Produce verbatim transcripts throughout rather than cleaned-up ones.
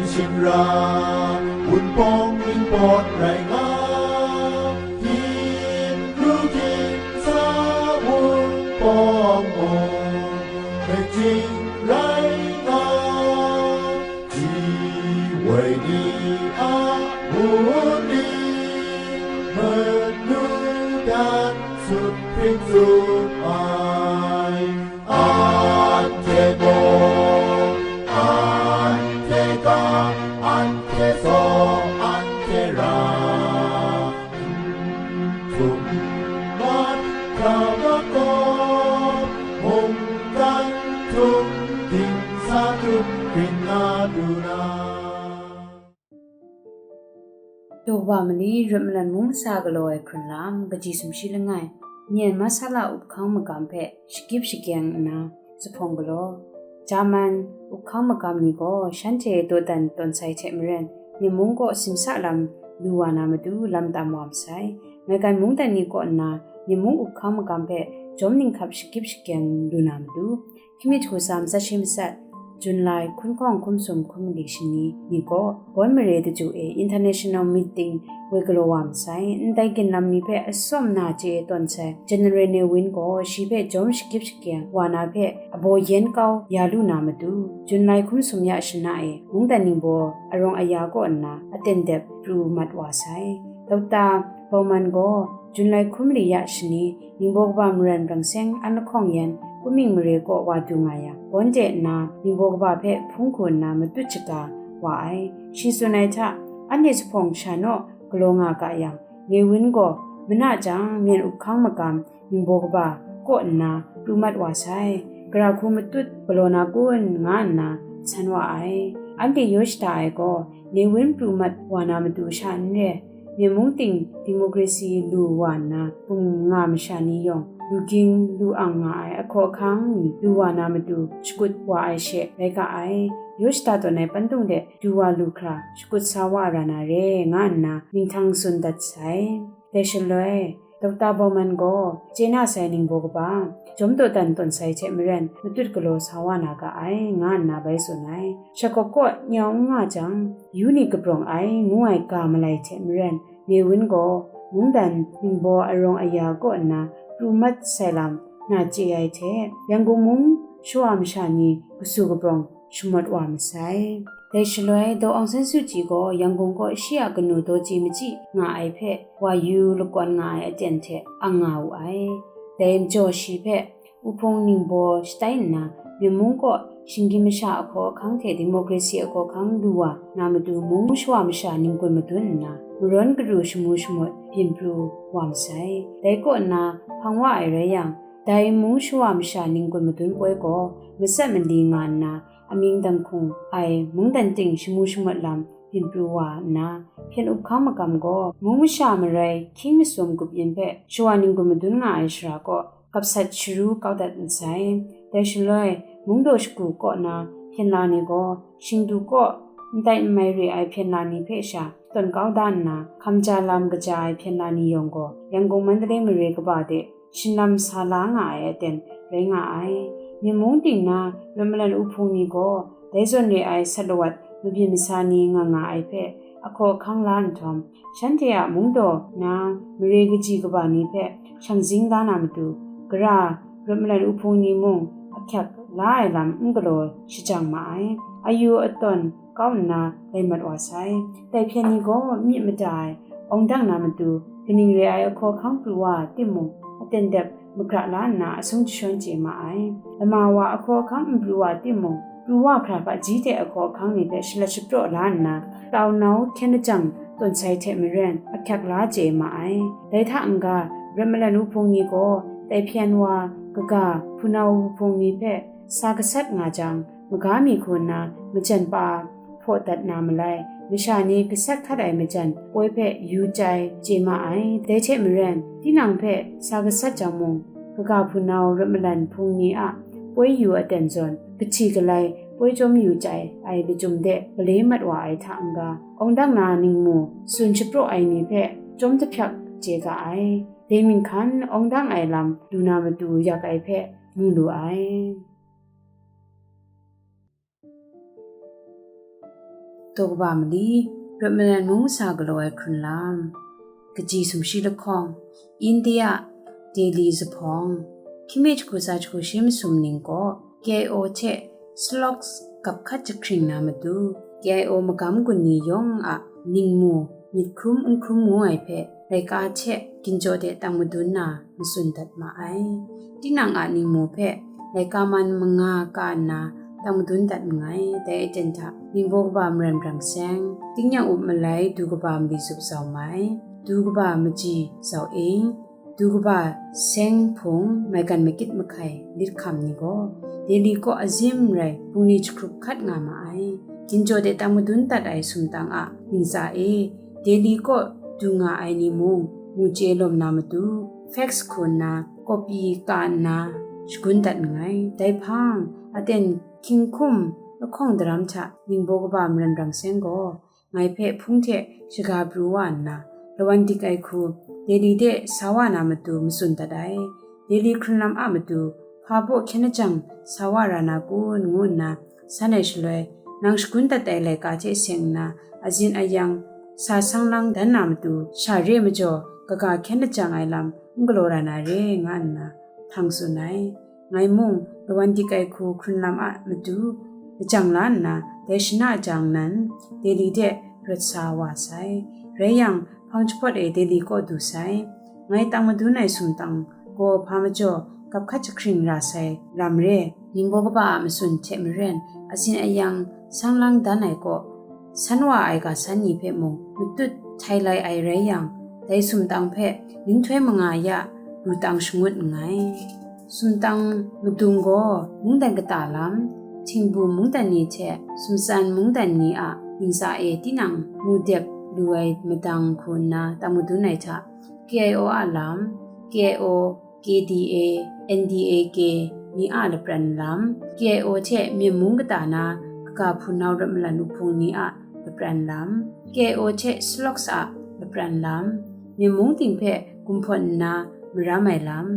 Shing ra, Wunpawng ningpawt rai nga, Hpyin ru hpyin sa Wunpawng mung, Hpyin rai nga, Ji woi ni a wunpawng, Manu dan sun hpring tsun ai. Anhte gaw, anhte ga, anhte saw, anhte ra, n htum n mat hkra makawp, mungkan htum, dingsa htum, hpring nga lu na. Daw kaba mali, Rit Malan Mung Masa Galaw ai Hkrunlam, kaji sumshi langai, Myen masala up hkang magam hpe shakip shakyeng nna, zuphpawng galaw. Jaman up hkang magam ni gaw shanhte dawdan tawn sai hte maren, Myen mung kaw simsa lam lu wa na matu lam tam wa masai. Maigan mungdan ni kaw nna, Myen mung up hkang magam hpe jawm ninghkap shakip shakyeng lu na matu, Hkying mi hku sam, sat shi matsat, Jun lai, hkun hkawng hkum sum hkum mali shani ni gaw, Bon mare daju e International Meeting woi galaw wa masai. Ndai ginlam ni hpe atsawm na chye tawn sai General Ne Win gaw shi hpe jawm shakip shakyeng wa na hpe abaw yen kau ya lu na matu, Jun lai hkum sum ya shana e mungdan ningbaw arawng aya kaw nna aten dep pru mat wa sai. Dokta Bauman gaw Jun lai hkum mali ya shani, ningbaw kaba maran rang seng an lahkawng yan, kunming mare kaw wa du nga yang, gawn de nna ningbaw kaba hpe hpung hku nna matut shaga wa ai. Shi tsun ai hta, anhte zuphpawng sha naw galaw nga ga yang, Ne Win gaw mana jang myen up hkang magam ningbaw kaba kaw nna pru mat wa sai, gara hku matut galaw na kun, nga nna san wa ai. Anhte yaw shada ai gaw, Ne Win pru mat wa na matu sha n re, Myen mung ting democracy lu wa nna, bung nga masha ni yawng lu ging lu ang nga ai ahkaw ahkang ni lu wa na matu shakut wa ai she rai ga ai. Yaw shada tawn ai pantung de du wa lu hkra shakut sa wa ra na re, nga nna minghtang tsun dat sai. Dai shaloi, Dokta Bauman gaw chye na sai ningbaw kaba, jawm dawdan tawn sai hte maren matut galaw sa wa na ga ai, nga nna bai tsun ai. Shakawp kaw nyau n nga jang, yu ni kabrawng ai ngu ai ga malai hte maren, Ne Win gaw mungdan ningbaw arawng aya kaw nna pru mat sai lam na chye ai hte, Yangon mung shawa masha ni kasu kabrawng shamawt wa masai. Dai shaloi, Daw Aung San Suu Kyi gaw Yangon kaw shi a kanu daw chye machyi nga ai hpe wa yu lakawn nga ai aten hte ang nga wu ai. Dai majaw shi hpe, Wuhpung ningbaw shatai nna, Myen mung kaw shinggyim masha ahkaw ahkang hte democracy ahkaw ahkang lu wa na matu mung shawa masha ninggun madun nna, marawn garu shamu shamawt byin pru wa masai. Dai kaw nna hpang wa ai rai yang, dai mung shawa masha ninggun madun poi gaw matsat mali nga nna, amying dan hkung ai mungdan ting shamu shamawt lam byin pru wa nna, hpyen up hkang magam gaw mung masha marai hkying masum gup yin hpe shawa ninggun madun nga ai shara kaw, gap sat sharu kau dat nsai. Dai shaloi, mungdaw shagu kaw na hpyen la ni gaw, shingdu kaw ndai n mai re ai hpyen la ni hpe sha tawn kau da nna, hkamja lam kaja ai hpyen la ni yawng gaw, Yangon Mandalay mare kaba de shinlam sa la nga ai aten rai nga ai. Myen mung ting na Rit Malan Wuhpung ni gaw, dai zawn re ai sat lawat mabyin masa ni nga nga ai hpe ahkaw ahkang la nhtawm, shanhte a mungdaw na mare kaji kaba ni hpe shang zing da na matu, gara Rit Malan Wuhpung ni mung ahkyak la ai lam n galaw shajang ma ai. Ayu atawn kau nna lai mat wa sai. Dai hpyen ni gaw myit mada ai, awng dang na matu, kaning re ai ahkaw ahkang pru wa timung, aten dep magra la nna asung jashawn chye ma ai. Lama wa ahkaw ahkang n pru wa timung, pru wa hkra hpaji hte ahkaw ahkang ni hpe shalat shapraw la nna, tau nau hkyen lajang tawn sai hte maren ahkyak la chye ma ai. Dai hta n-ga, Rit Malan Wuhpung ni gaw dai hpyen wa kaga hpunau wuhpung ni hpe sa gasat nga jang, maga mi hku nna majan pa hpaw dat na malai, masha ni gasat hkat ai majan poi hpe yu chyai chye ma ai. Dai hte maren, tinang hpe sa gasat jang mung, kaga hpunau Rit Malan Hpung ni a poi yu aten zawn, kahti galai poi chyawm yu chyai ai lachyum de gale mat wa ai hta n-ga, awng dang na ningmu tsun shapraw ai ni hpe chyawm dahpyak chye ga ai. Dai minghkan awng dang ai lam lu na matu yak ai hpe mu lu ai. Daw kaba mali, Rawt Malan Mung sa galaw ai hkrun lam. Kaji sumshi lahkawng, India, Delhi zuphpawng, hkying mi jahku tsa jahku shi masum ning gaw K I O hte SLOCS gap hkat jahkring na matu, K I O magam gun ni yawng a ningmu myit hkrum n hkrum ngu ai hpe laika hte ginjaw de tang madun na matsun dat ma ai. Tinang a ningmu hpe laika man manga ka nna tang madun dat nngai. Dai aten hta ningbaw kaba maran brang seng, tingnyang up malai du kaba mali zup zau mai, du kaba maji zau ing, du kaba seng hpung maigan makit mahkai lit hkam ni gaw, Delhi kaw azim rai bungli jahkrup hkat nga ma ai. Ginjaw de tang madun dat ai sumtang a ntsa e, Delhi kaw du nga ai ni mung, mu chye lawm na matu, fax hku nna, copy ka nna, shagun dat nngai. Dai hpang, aten hkying hkum lahkawng daram hta ningbaw kaba maran brang seng gaw, ngai hpe hpung hte shaga pru wa nna, lawan dik ai hku Delhi de sa wa na matu matsun dat ai. Delhi hkrun lam a matu hpa baw hkyen lajang sa wa ra na kun, ngu nna san ai shaloi, nang shagun dat ai laika hte seng nna, azin ayang sa sang lang dan na matu, sha re majaw, kaga hkyen lajang ai lam n galaw ra na re, nga nna hpang tsun ai. Ngai mung lawan dik ai hku hkrun lam a matu lajang la nna, dai shana jang nan Delhi de rawt sa wa sai. Rai yang, hpang jahpawt e Delhi kaw du sai. Ngai tang madun ai sumtang gaw hpa majaw gap hkat jahkring ra sai lam re. Ningbaw kaba a matsun hte maren, azin ayang sang lang dan ai kaw, san wa ai ga san ni hpe mung matut htai lai ai rai yang, dai sumtang hpe ninghtoi manga ya lu tang shangut nngai. Sumtang madung gaw mungdan kata lam, htingbu mungdan ni hte sumtsan mungdan ni a ntsa e tinang mu dek lu ai madang hku nna tang madun ai hta, K I O a lam, K I O, K D A, N D A K ni a lapran lam, K I O hte Myen mung kata na kaga hpunau rawt malan uhpung ni a lapran lam, K I O hte SLOCS a lapran lam, Myen mung ting hpe gumhpawn nna maram ai lam,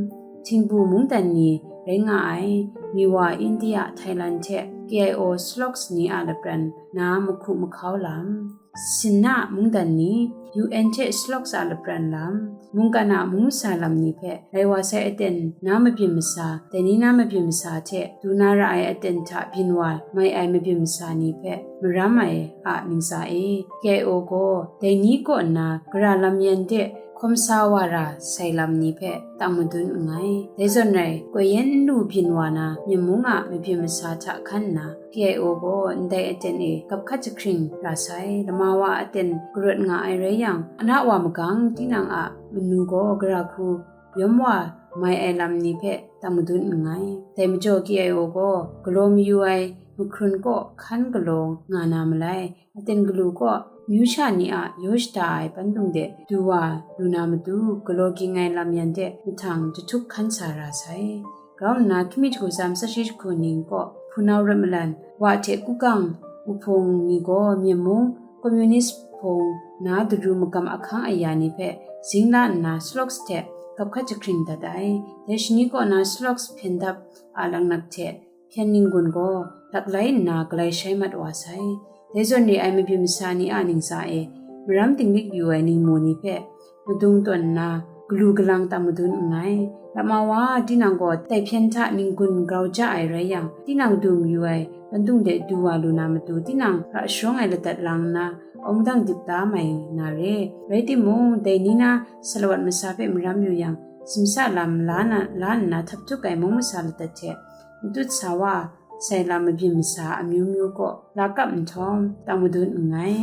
htingbu mungdan ni rai nga ai, Miwa, India, Thailand hte K I O SLOCS ni a lapran na mahku mahkau lam, Sinna mungdan ni, U N hte SLOCS a lapran lam, mungkan a mung masa lam ni hpe lai wa sai aten na mabyin masa, dai ni na mabyin masa hte du na ra ai aten hta byin wa mai ai mabyin masa ni hpe maram ai a ntsa e, K I O gaw dai ni kaw nna gara lam yan de hkawm sa wa ra sai lam ni hpe tang madun nngai. Dai zawn rai, koi yan n lu byin wa na Myen mung a mabyin masa hta hkan nna, K I O gaw ndai aten e gap hkat jahkring ra sai. Lama wa aten karawt nga ai rai yang, ana wa magang tinang a manu gaw gara hku yawm wa mai ai lam ni hpe tang madun nngai. Dai majaw K I O gaw galaw mayu ai mahkrun kaw hkan galaw nga na malai, aten galu kaw myu sha ni a yaw shada ai pandung de du wa lu na matu, galaw ging ai lam yan de mahtang jahtuk hkan sa ra sai. Grau nna hkying mi jahku tsa matsan shi jahku ning kaw hpunau rawt malan wa hte kugang uhpung ni gaw Myen mung Communist hpung na daru magam ahkang aya ni hpe zing la nna SLOCS hte gap hkat jahkring dat ai. Dai shani kaw na SLOCS hpyen dap a laknak hte hpyen ninggun gaw laklai nna galai shai mat wa sai. Dai zawn re ai mabyin masa ni a ntsa e, maram dinglik yu ai ningmu ni hpe madung tawn nna galu galang tang madun nngai. Lama wa tinang gaw dai hpyen hta ninggun grau ja ai rai yang, tinang du mayu ai pandung de du wa lu na matu, tinang ra sharawng ai ladat lang nna, awng dang dip da mai na re. Rai timung, dai ni na salawat masa hpe maram yu yang, simsa lam la na, la nna htab htuk ai mung masa ladat hte matut sa wa sai lam mabyin masa amyu myu kaw la kap nhtawm, tang madun nngai.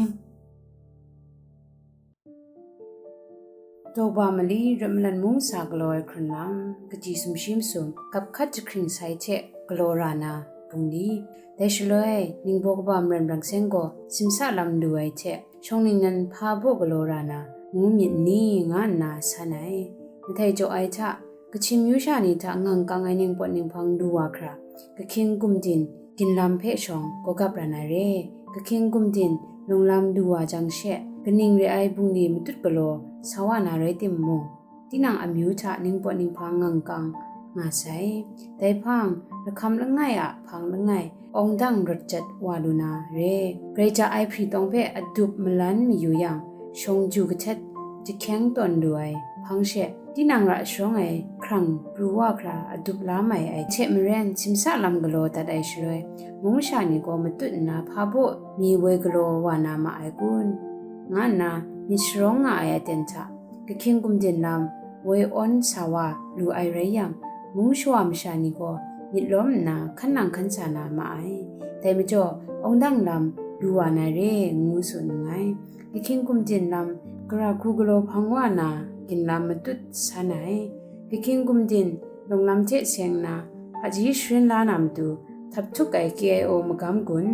Daw kaba mali, Rawt Malan Mung sa galaw ai hkrun lam, kaji sumshi masum, gap hkat jahkring sai hte galaw ra na bungli. Dai shaloi, ningbaw kaba maran brang seng gaw simsa lam lu ai hte, shawng ningnan hpa baw galaw ra na, ngu myit ni, nga nna san ai. Mahtai jaw ai hta, Kachin myu sha ni hta ngang kang ai ningpawt ninghpang lu wa hkra, kahkying gumdin ginlam hpe shawng gawgap ra na re. Kahkying gumdin lunglam lu wa jang she, kaning re ai bungli matut galaw sa wa na rai timung, tinang amyu hta ningpawt ninghpang ngang kang nga sai. Dai hpang, lahkam langai a hpang langai, awng dang rawt jat wa lu na re. Grai ja ai hpri tawng hpe adup malan mayu yang, shawng ju kahtet jahkyeng tawn lu ai hpang she, tinang ra sharawng ai hkrang pru wa hkra adup la mai ai hte maren, simsa lam galaw dat ai shaloi, mung masha ni gaw matut nna hpa baw mi woi galaw wa na ma ai kun, nga nna myit sharawng nga ai aten hta, kahkying gumdin lam woi awn sa wa lu ai rai yang, mung shawa masha ni gaw myit lawm nna hkan nang hkan sa na ma ai. Dai majaw, awng dang lam lu wa na re, ngu tsun nngai. Kahkying gumdin lam gara hku galaw hpang wa na ginlam matut san ai. Kahkying gumdin lawng lam hte seng nna, hpaji sharin la na matu, htap htuk ai K I O magam gun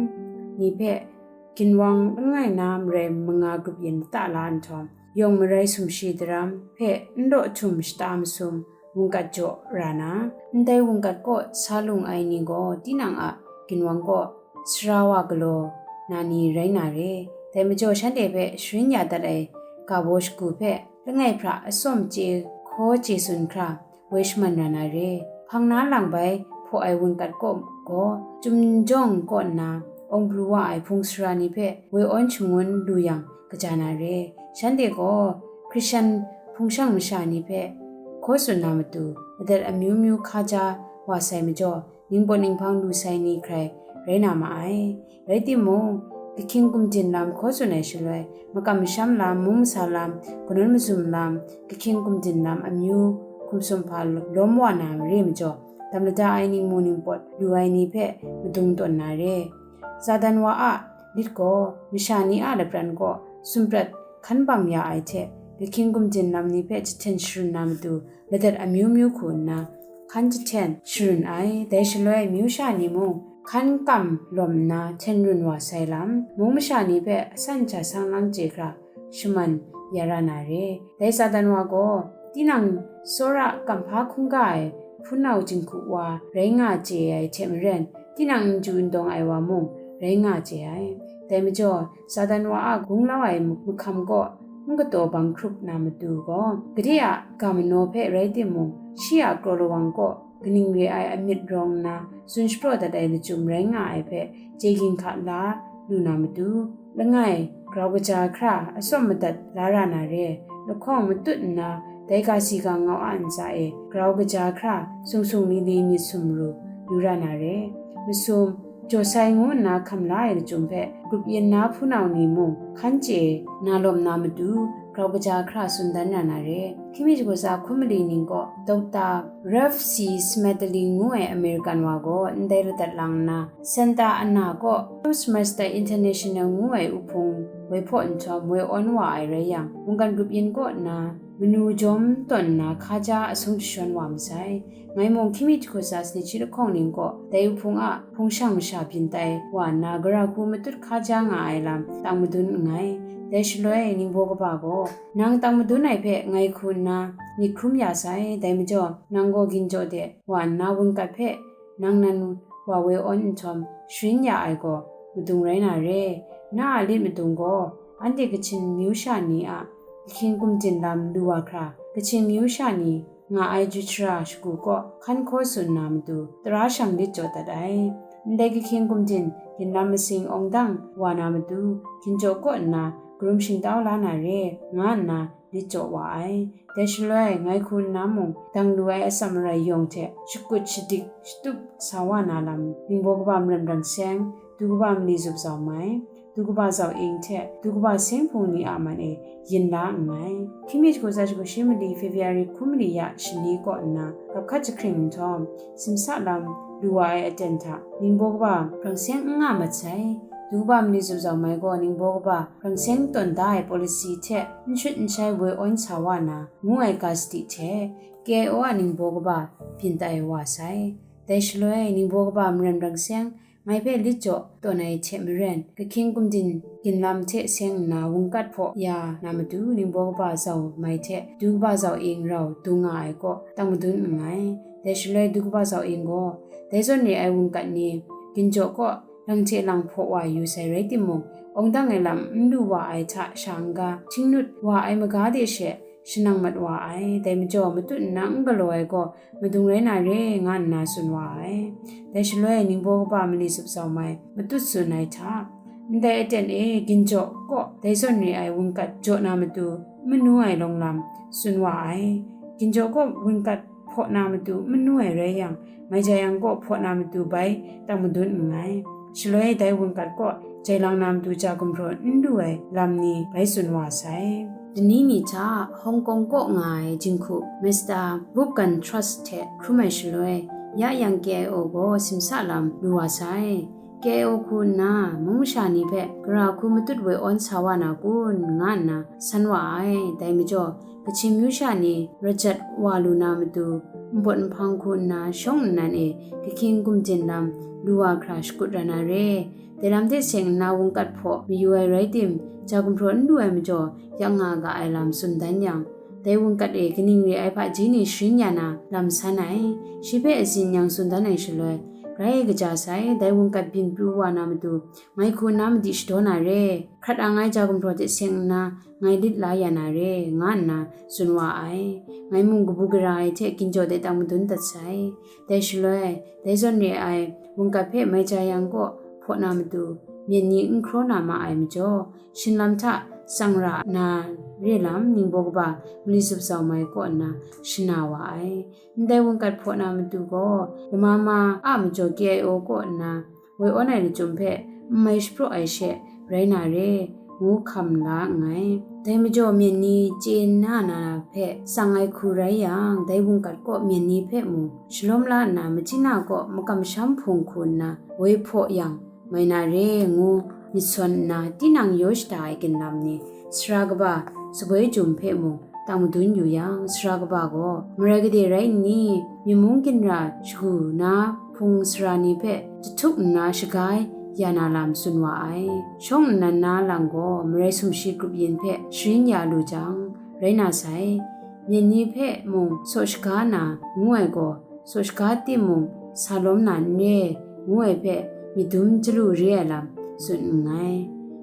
ni hpe ginwang langai na marai manga grup yin lata la nhtawm, yawng marai sumshi daram hpe n law htum shata masum wungkat jaw ra na, ndai wungkat kaw sa lung ai ni gaw tinang a ginwang kaw sara wa galaw na ni rai na re. Dai majaw, shanhte hpe sharin ya dat ai ga baw shagu hpe langai hpra atsawm chye hkaw chye tsun hkra, woi shaman ra na re. Hpang na lang bai hpaw ai wunkat kaw gaw, chyum jawng kaw nna, awng pru wa ai hpung sara ni hpe woi awn shangun lu yang kaja na re. Shanhte gaw Hkristan hpung shang masha ni hpe hkaw tsun na matu, madat amyu myu hka ja wa sai majaw, ningpawt ninghpang lu sai ni hkrai rai na ma ai. Rai timung, kahkying gumdin lam hkaw tsun ai shaloi, makam masham lam, mung masa lam, kanawn mazum lam, kahkying gumdin lam amyu hkum sumhpa lawm wa na mare majaw, dam lada ai ningmu ningpawt lu ai ni hpe madung tawn na re. Satan wa a lit gaw, masha ni a lapran kaw sumrat hkan bang ya ai hte, kahkying gumdin lam ni hpe jahten sharun na matu, madat amyu myu hku nna, hkan jahten sharun ai. Dai shaloi, myu sha ni mung hkan kam lawm nna hten run wa sai lam, mung masha ni hpe asan hta sang lang chye hkra shaman ya ra na re. Dai Satan wa gaw, tinang tsawra kamhpa hkungga ai hpunau jinghku wa rai nga chye ai hte maren, tinang n ju n dawng ai wa mung rai nga chye ai. Dai majaw, Satan wa a gunglau ai mahkam kaw n kataw bang hkrup na matu gaw, gade a ga manaw hpe rai timung, shi a kraw lawang kaw kaning re ai amit rawng nna tsun shapraw dat ai lachyum rai nga ai hpe chye ginhka la lu na matu, langai, grau kaja hkra atsawm madat la ra na re. Lahkawng matut nna, dai ga si ga ngau a ntsa e grau kaja hkra sung sung li li myit sumru yu ra na re. Masum, jaw sai ngu nna hkam la ai lachyum hpe grup yin na hpunau ni mung hkan chye na lawm na matu, grau kaja hkra tsun dan ra na re. Hkying mi jahku tsa hkum mali ning gaw, Dokta Ralph C. Smedley ngu ai American wa gaw ndai ladat lang nna, Santa Ana kaw Toastmaster International ngu ai uhpung woi hpaw nhtawm woi awn wa ai rai yang, mungkan grup yin kaw nna manu jawm tawn nna hka ja asung jashawn wa masai. Ngai mung hkying mi jahku tsa sanit shi lahkawng ning kaw dai uhpung a hpung shang masha byin tai wa nna, gara hku matut hka ja nga ai lam tang madun nngai. Dai shaloi, ningbaw kaba gaw, "Nang tang madun ai hpe ngai hku nna myit hkrum ya sai, dai majaw, nang gaw ginjaw de wa nna wunkat hpe nang nan wa woi awn nhtawm sharin ya ai gaw madung rai na re. Na a lit madung gaw, anhte Kachin myu sha ni a kahkying gumdin lam lu wa hkra, Kachin myu sha ni nga ai Juchara shagu kaw hkan hkaw tsun na matu, tara shang lit jaw dat ai. Ndai kahkying gumdin ginlam masing awng dang wa na matu, ginjaw kaw nna karum shingtau la na re," nga nna lit jaw wa ai. Dai shaloi, ngai hku nna mung, dang lu ai atsam arai yawng hte shakut shadik shatup sa wa na lam, ningbaw kaba Maram Rang Seng, du kaba Mali Zup Zau Mai, du kaba Zau Ing hte du kaba Seng Hpung ni a man e yin la nngai. Hkying mi jahku tsa jahku shi mali February hkum mali ya shani kaw nna gap hkat jahkring nhtawm, simsa lam lu wa ai aten hta, ningbaw kaba Rang Seng n nga mat sai. Du kaba Mali Zup Zau Mai gaw ningbaw kaba Rang Seng tawn da ai policy hte n shut n shai woi awn sa wa na, ngu ai ga sadi hte, K I O a ningbaw kaba byin tai wa sai. Dai shaloi, ningbaw kaba Maram Rang Seng, ngai hpe lit jaw tawn ai hte maren, kahkying gumdin ginlam hte seng nna wungkat hpaw ya na matu, ningbaw kaba Zau Mai hte du kaba Zau Ing rau dung nga ai kaw tang madun nngai. Dai shaloi, du kaba Zau Ing gaw, dai zawn re ai wungkat ni ginjaw kaw lang hte lang hpaw wa yu sai rai timung, awng dang ai lam n lu wa ai hta sha n-ga, htingnut wa ai maga de she, shanang mat wa ai. Dai majaw matut nna n galaw ai gaw madung rai na re, nga nna tsun wa ai. Dai shaloi ningbaw kaba mali sup sau mai matut tsun ai hta, ndai aten e ginjaw kaw dai zawn re ai wunkat jaw na matu manu ai lawng lam tsun wa ai. Ginjaw kaw wunkat hpaw na matu manu ai rai yang, mai ja yang kaw hpaw na matu bai tang madun nngai. Shaloi dai wunkat kaw jai lang na matu ja gumhpraw n lu ai lam ni bai tsun wa sai. Dini ni hta Hong Kong kaw nga ai jinghku Mister Bupkan Trust hte hkrum ai shaloi, ya yang K I O gaw simsa lam lu wa sai. K I O hku nna mung masha ni hpe gara hku matut woi awn sa wa na kun, nga nna san wa ai. Dai majaw, Kachin myu sha ni rajat wa lu na matu, npawt nhpang hku nna shawng nnan e kahkying gumdin lam lu wa hkra shakut ra na re. Dai lam hte seng nna wungkat hpaw mayu ai rai tim, ja gumhpraw n lu ai majaw, yak nga ga ai lam tsun dan yang, dai wungkat e kaning re ai hpaji ni sharin ya na lam san ai. Shi hpe asin yang tsun dan ai shaloi, grai kaja sai, dai wungkat byin pru wa na matu, ngai hku nna madi shadaw na re, hkrat ang ai ja gumhpraw hte seng nna ngai lit la ya na re, nga nna tsun wa ai. Ngai mung kabu gara ai hte ginjaw de tang madun dat sai. Dai shaloi, dai zawn re ai wungkat hpe mai ja yang kaw hpaw na matu, myen ni n hkraw na ma ai majaw, shinlam hta tsang ra na re lam ningbaw kaba mali sup sau mai kaw nna shana wa ai. Ndai wungkat hpaw na matu gaw, lama ma a majaw K I O kaw nna woi awn ai lachyum hpe n mai shapraw ai she rai na re, ngu hkam la nngai. Dai majaw myen ni chye nna na hpe tsang ai hku rai yang, dai wungkat kaw myen ni hpe mung shalawm la nna, machyi na kaw makam masham hpung hku nna woi hpaw yang, mai na re, ngu myit sawn nna, tinang yaw shada ai ginlam ni, sara kaba saboi jum hpe mung tang madun yu yang, sara kaba gaw, marai gade rai nni, myi mung ginra shagu na hpung sara ni hpe jahtuk nna shaga ya na lam tsun wa ai. Shawng nnan na lang gaw, marai sumshi grup yin hpe sharin ya lu jang, rai na sai. Myen ni hpe mung saw shaga na, ngu ai gaw, saw shaga timung, sa lawm na n re, ngu ai hpe, myit dum chyalu re ai lam tsun nngai.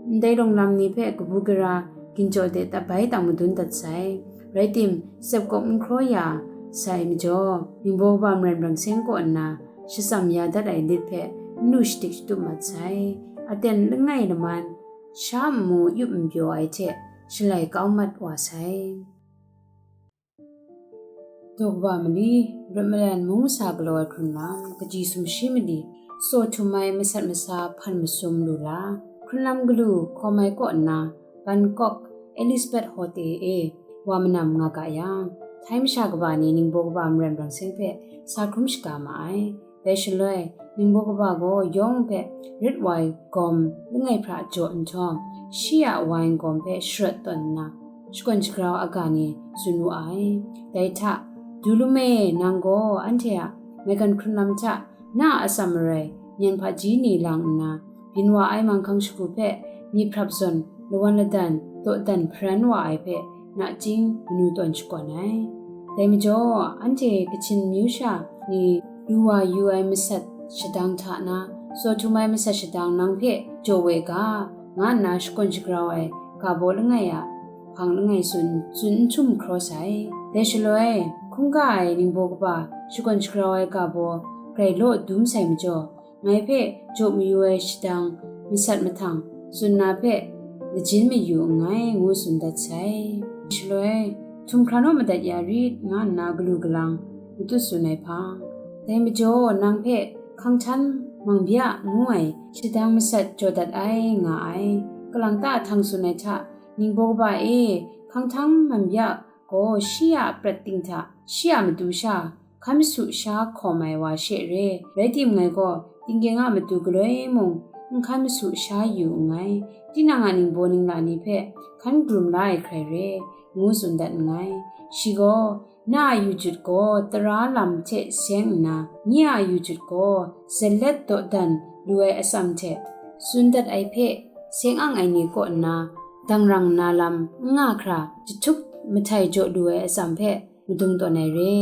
Ndai lawng lam ni hpe kabu gara ginjaw de bai tang madun dat sai. Rai tim, tsep kawp n hkraw ya sai majaw, ningbaw kaba maren brang seng kaw nna shatsam ya dat ai lit hpe n lu shadik shatup mat sai. Aten langai laman, sha nmu yup npyaw ai hte shalai kau mat wa sai. Daw kaba mali, Rawt Malan mung sa galaw ai hkrunlam, kaji sumshi mali, tsaw htum ai masat masa hpan masum lu la, hkrunlam galu hkawm ai kaw nna, Bangkok Elizabeth Hotel e wa manam nga ga yang, Thai masha kaba ni ningbaw kaba maren brang seng hpe sa hkrum shaga ma ai. Dai shaloi, ningbaw kaba gaw yawng hpe rit wai gawm langai hpra jaw nhtawm, shi a wain gawm hpe sharawt tawn nna, shakawn shagrau aga ni tsun wu ai. Dai hta, Dulum e, nang gaw anhte a maigan hkrunlam hta na a atsam marai nyan hpaji ni lang nna, byin wa ai manghkang shagu hpe myi hprap zawn lawan ladan dawdan hparan wa ai hpe nachying manu tawn shakawn ai. Dai majaw, anhte Kachin amyu sha ni lu wa yu ai masat shadang hta na, tsaw htum ai masat shadang nang hpe jaw we ga, nga nna shakawn shagrau ai ga baw langai a hpang langai tsun, tsun n htum hkraw sai. Dai shaloi, hkungga ai ningbaw kaba shakawn shagrau ai ga baw grai law dum sai majaw, ngai hpe jaw mayu ai shadang masat mahtang tsun na hpe lajin mayu nngai, ngu tsun dat sai. Shaloi, htum hkra naw madat ya rit, nga nna galu galang matut tsun ai hpang, dai majaw nang hpe hkang htan mangbya ngu ai shadang masat jaw dat ai nga ai. Kalang ta ahtang tsun ai hta, ningbaw kaba e, hkang htan mangbya gaw shi a prat ting hta, shi a matu sha, hkan masu sha hkawm ai wa she re, rai tim ngai gaw, tinggyeng a matu galoi mung n hkan masu sha yu nngai, tinang a ningbaw ningla ni hpe hkan grum la ai hkrai re, ngu tsun dat nngai. Shi gaw, na a yu jut gaw tara lam hte seng nna, nye a yu jut gaw zalet dawdan lu ai atsam hte tsun dat ai hpe seng ang ai ni kaw nna, dangrang nna lam n nga hkra jahtuk mahtai jaw lu ai atsam hpe madung tawn ai re,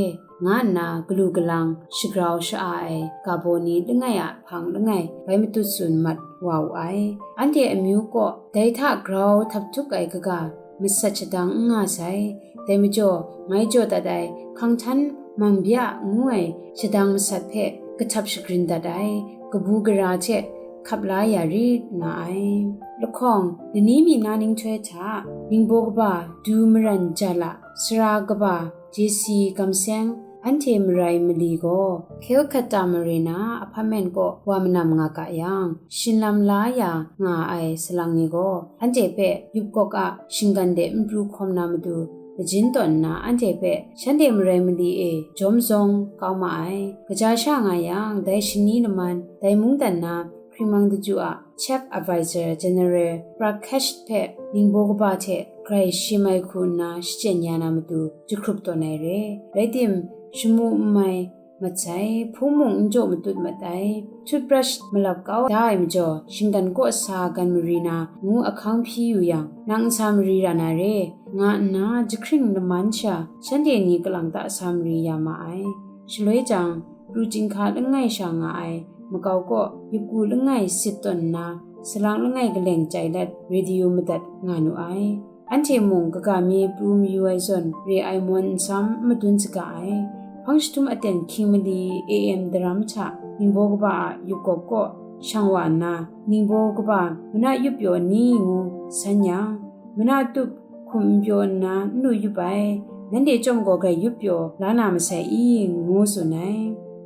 nga nna galu galang shagrau sha-a ai ga baw ni langai a hpang langai bai matut tsun mat wa wu ai. Anhte amyu kaw dai hta grau htap htuk ai kaga masat shadang n nga sai. Dai majaw, ngai jaw dat ai hkang htan mang bya ngu ai shadang masat hpe kahtap shagrin dat ai kabu gara hte hkap la ya rit nga ai. Lahkawng, lani mi na ninghtoi hta, ningbaw kaba Du Maran Jala, sara kaba J C Gamseng, anhte marai mali gaw Calcutta mare na apartment kaw wa manam nga ga yang, shinlam la ya nga ai salang ni gaw, anhte hpe yupkawk a shinggan de n pru hkawm na matu, majin tawn nna anhte hpe shanhte marai mali e jawm zawng kau ma ai. Kaja sha nga yang, dai shani laman, dai mungdan na hkringmang daju a Chief Advisor General Prakash hpe ningbaw kaba hte grai shim ai hku nna shachyen ya na matu jahkrup tawn ai re. Rai tim, shamu n mai mat sai, hpung mung n jaw matut mat ai, toothbrush malap kau da ai majaw, shinggan kaw sa gan mari na ngu ahkang hpyi yu yang, nang n sa mari ra na re, nga nna jahkring laman sha shanhte ni kalang ta sa mari ya ma ai. Shaloi jang, pru chyinghka langai sha nga ai makau kaw yupku langai sit tawn nna, salang langai kaleng chai let radio madat nga nu ai. Anhte mung kaga mi pru mayu ai zawn re ai mawn nsam n madun saga ai. Hpang jahtum aten hkying mali A M daram hta ningbaw kaba a yupkawk kaw shang wa nna, ningbaw kaba mana yup pyaw ni ngu san yang, mana tup hkum n pyaw nna n lu yup ai, nanhte chyawm gaw grai yup pyaw la na masai i? Ngu tsun ai.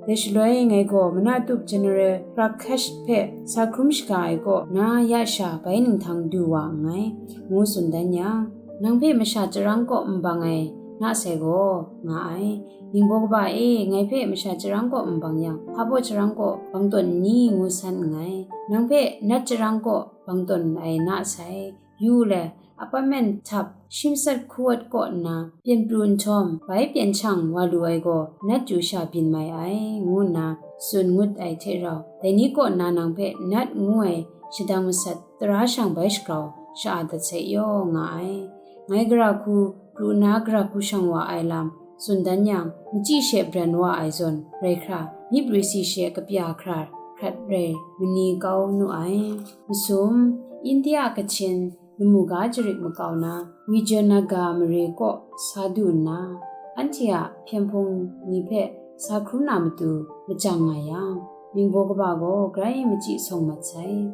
Dai shaloi ngai gaw mana tup General Prakash hpe sa hkrum shaga ai kaw na ya sha bai ninghtang du wa nngai, ngu tsun dan yang, nang hpe masha chyarang kaw n bang ai na sai gaw, nga ai. Ningbaw kaba e, ngai hpe masha chyarang kaw n bang yang, hpa baw chyarang kaw bang tawn n ni? Ngu san nngai. Nang hpe nat chyarang kaw bang tawn ai na sai. Yu le, apartment htap shi matsat hku wat kaw nna, pyen pru nhtawm, bai pyen shang wa lu ai gaw, nat chyu sha byin mai ai, ngu nna tsun ngut ai hte rau, dai ni kaw nna nang hpe nat ngu ai shadang masat tara shang bai shagrau sha-a dat sai yaw nga ai. Ngai gara hku pru na gara hku shang wa ai lam tsun dan yang, machyi she bran wa ai zawn rai hkra, myit risi she kapya hkra hkrat rai mani kau nu ai. Masum, India Kachin lamu ga jarit makau na, Vijayanagar mare kaw sa du nna, anhte a hpyen hpung ni hpe sa hkrum na matu majang nga yang, ningbaw kaba gaw grai machyi sawng mat sai.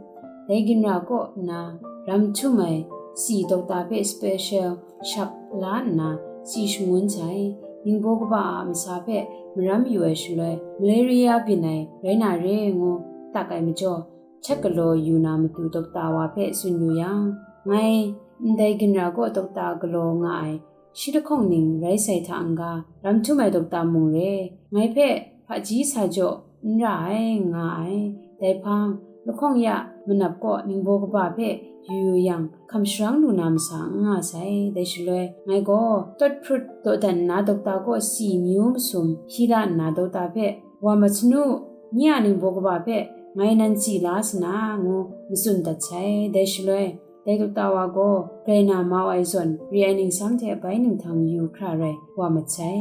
Dai ginra kaw nna ram htum ai si dokta hpe special shap la nna si shangun sai. Ningbaw kaba a masa hpe maram yu ai shaloi, malaria byin ai rai na re ngu tak ai majaw, hkyat galaw yu na matu dokta wa hpe tsun yu yang, ngai ndai ginra kaw dokta galaw nga ai shi lahkawng ning rai sai hta n-ga, ram htum ai dokta mung re, ngai hpe hpaji sa jaw n ra ai, nga ai. Dai hpang, lahkawng ya manap kaw ningbaw kaba hpe yu yu yang, hkam sharang lu na masa n nga sai. Dai shaloi, ngai gaw tawt hprut dawdan nna dokta kaw si myu masum hpyi la nna dokta hpe, "Wa mat sanu, nye a ningbaw kaba hpe ngai nan si la sa na," ngu matsun dat sai. Dai shaloi, dai dokta wa gaw grai na mau ai zawn, re ai ningsam hte bai ninghtang yu hkra rai wa mat sai.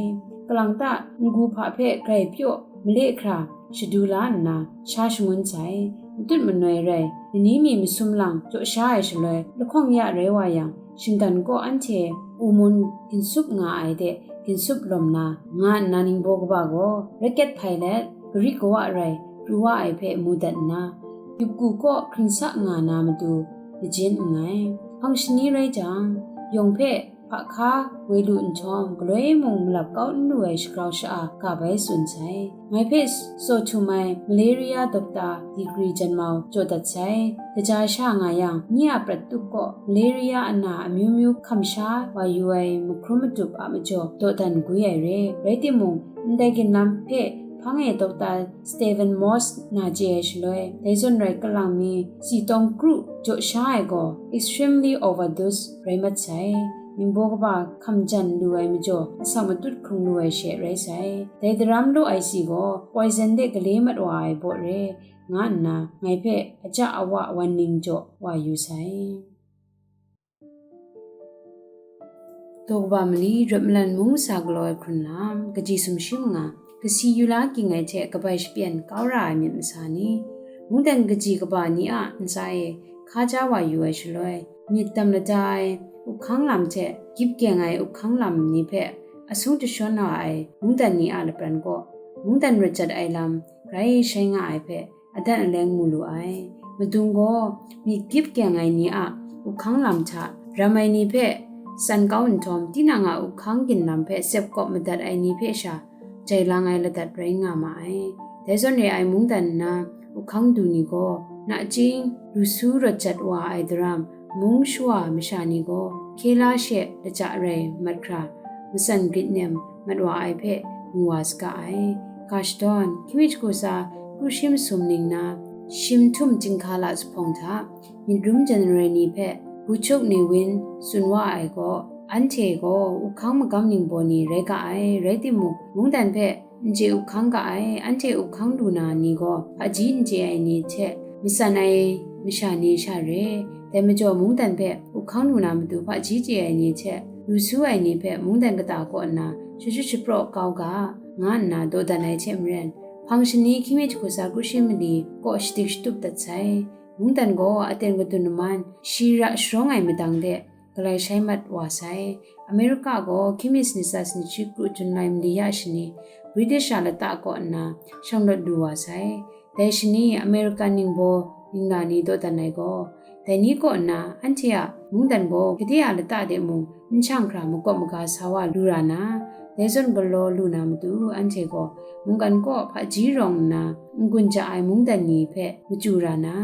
Kalang ta n-gu hpa hpe grai pyaw male hkra shadu la nna sha shangun sai. Matut manoi rai, lani mi masum lang jaw sha ai shaloi, lahkawng ya rai wa yang, shinggan kaw anhte u mun ginsup nga ai de ginsup lawm na, nga nna ningbaw kaba gaw raket hpai let, gari kawa rai pru wa ai hpe mu dat nna, yupku kaw hkringsak nga na matu majin nngai. Hpang shani rai jang, yawng hpe hpa hka woi lu nhtawm, galoi mung malap kau n lu ai shagrau sha-a ga bai tsun sai. Ngai hpe tsaw htum ai malaria dokta digri janmau jaw dat sai. Kaja sha nga yang, nye a prat tup kaw malaria ana amyu myu hkam sha wa yu ai mahkrum matup a majaw dawdan gwi ai re. Rai timung, ndai ginlam hpe hpang e dokta Stephen Morse na chye ai shaloi, dai zawn rai kalang mi si tawng kru jaw sha ai gaw extremely overdose rai mat sai. Ningbaw kaba hkam jan lu ai majaw, asak matut hkrung lu ai she rai sai. Dai daram law ai si gaw poison de gale mat wa ai baw re, nga nna ngai hpe aja awa wan ning jaw wa yu sai. Daw kaba mali, Rawt Malan Mung Masa Galaw Ai Hkrun Lam, kaji sumshi manga, kasi yu la ging ai hte kabai shapyan kau ra ai myit masa ni, mungdan kaji kaba ni a ntsa e hka ja wa yu ai shaloi, myit dam lada ai, uphkang lam hte gyip gyeng ai uphkang lam ni hpe asung jashawn wa ai mungdan ni a lapran kaw, mungdan rawt jat ai lam grai shai nga ai hpe adan aleng mu lu ai. Madung gaw myit gyip gyeng ai ni a uphkang lam hta ram ai ni hpe san kau nhtawm, tinang a uphkang ginlam hpe sep kawp madat ai ni hpe sha jai lang ai ladat rai nga ma ai. Dai zawn re ai mungdan nna uphkang du ni gaw, nachying lu su rawt jat wa ai daram, mung shawa masha ni gaw hkye la she laja rai mat hkra, matsan grit nem mat wa ai hpe mu wa saga ai. Ga shadawn, hkying mi jahku tsa kru shi masum ning na, shim htum chyinghka la zuphpawng hta, myit rum January ni hpe Buchuk Newin tsun wa ai gaw, anhte gaw uphkang magam ningbaw ni rai ga ai, rai timung, mungdan hpe n chye uphkang ga ai, anhte uphkang lu na ni gaw hpaji n chye ai ni hte matsan ai masha ni sha re. Dai majaw, mungdan hpe uphkang lu na matu hpaji chye ai ni hte lu su ai ni hpe mungdan kata kaw nna shachut shapraw kau ga, nga nna dawdan ai hte maren, hpang shani hkying mi jahku tsa kru shi mali kaw shadik shatup dat sai. Mungdan gaw aten kadun laman shi ra sharawng ai madang de galai shai mat wa sai. Amerika gaw hkying mi sanit tsa sanit shi kru Jun lai mali ya shani, British a lata kaw nna shanglawt lu wa sai. Dai shani American ningbaw ningla ni dawdan ai gaw, dai ni kaw nna anhte a mungdan gaw gade a lata de mung n shang hkra makawp maga sa wa lu ra na, dai zawn galaw lu na matu anhte gaw mungkan kaw hpaji rawng nna n-gun ja ai mungdan ni hpe machyu ra na,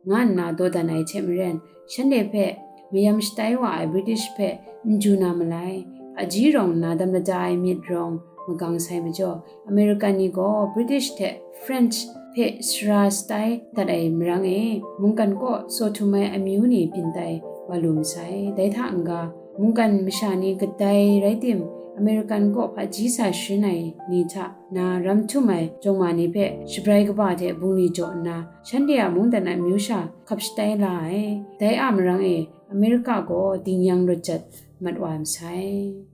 nga nna dawdan ai hte maren, shanhte hpe mayam shatai wa ai British hpe n ju na malai, hpaji rawng nna dam lada ai myit rawng magang sai majaw, American ni gaw British hte French hpe sara shatai dat ai marang e, mungkan kaw saw htum ai amyu ni byin tai wa lu masai. Dai hta n-ga, mungkan masha ni kadai rai tim, American kaw hpaji sa sharin ai ni hta na ram htum ai jawng ma ni hpe shabrai kaba hte bungli jaw nna, shanhte a mungdan a amyu sha hkap shatai la ai. Dai a marang e, Amerika gaw dingyang rawt jat mat wa masai.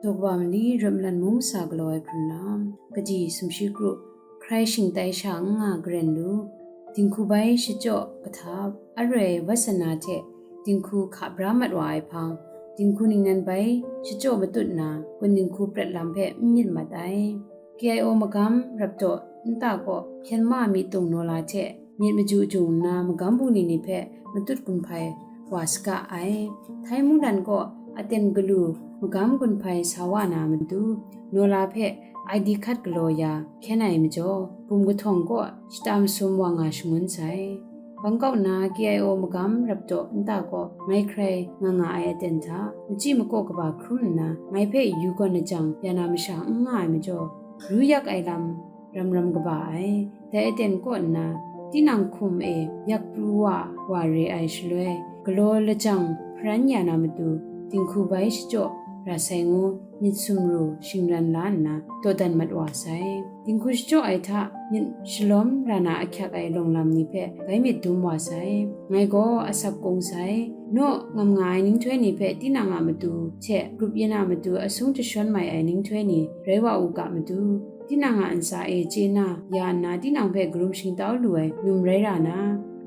Daw kaba mali, Ram Lan Mung sa galaw ai hkrun lam, kaji sumshi kru, hkrai shingtai sha n nga garen lu, dinghku bai shachyaw kahtap, aroi vasana hte dinghku hka bra mat wa ai hpang, dinghku ningnan bai shachyaw matut na, kun dinghku prat lam hpe n myit mat ai. K I O magam rapdaw nta kaw hpyen ma myi tung Nola hte myit maju jung nna, magam bungli ni hpe matut gun hpai wa saga ai. Thai mungdan kaw aten galu magam gun hpai sa wa na matu, Nola hpe I D card galaw ya hkyen ai majaw, bum kahtawng kaw shata masum wa nga shangun sai. Bangkok na K I O magam rapdaw nta kaw mai hkrai nga nga ai aten hta, machyi makaw kaba hkrum nna, mai hpe yu gawn lajang ya na masha n nga ai majaw, ru yak ai lam ram ram kaba ai. Dai aten kaw nna, tinang hkum e yak pru wa wa re ai shaloi, galaw lajang hparan ya na matu, dinghku bai shachyaw ra sai ngu, myit sumru shingran la nna, dawdan mat wa sai. Dinghku shachyaw ai hta myit shalawm ra na ahkyak ai lawng lam ni hpe bai myit dum wa sai. Ngai gaw asak kung sai. Naw ngam nga ai ninghtoi ni hpe tinang a matu hte grup yin a matu asung jashawn mai ai ninghtoi ni rai wa u ga matu, tinang a ntsa e chye na ya nna, tinang hpe karum shingtau lu ai num rai ra na,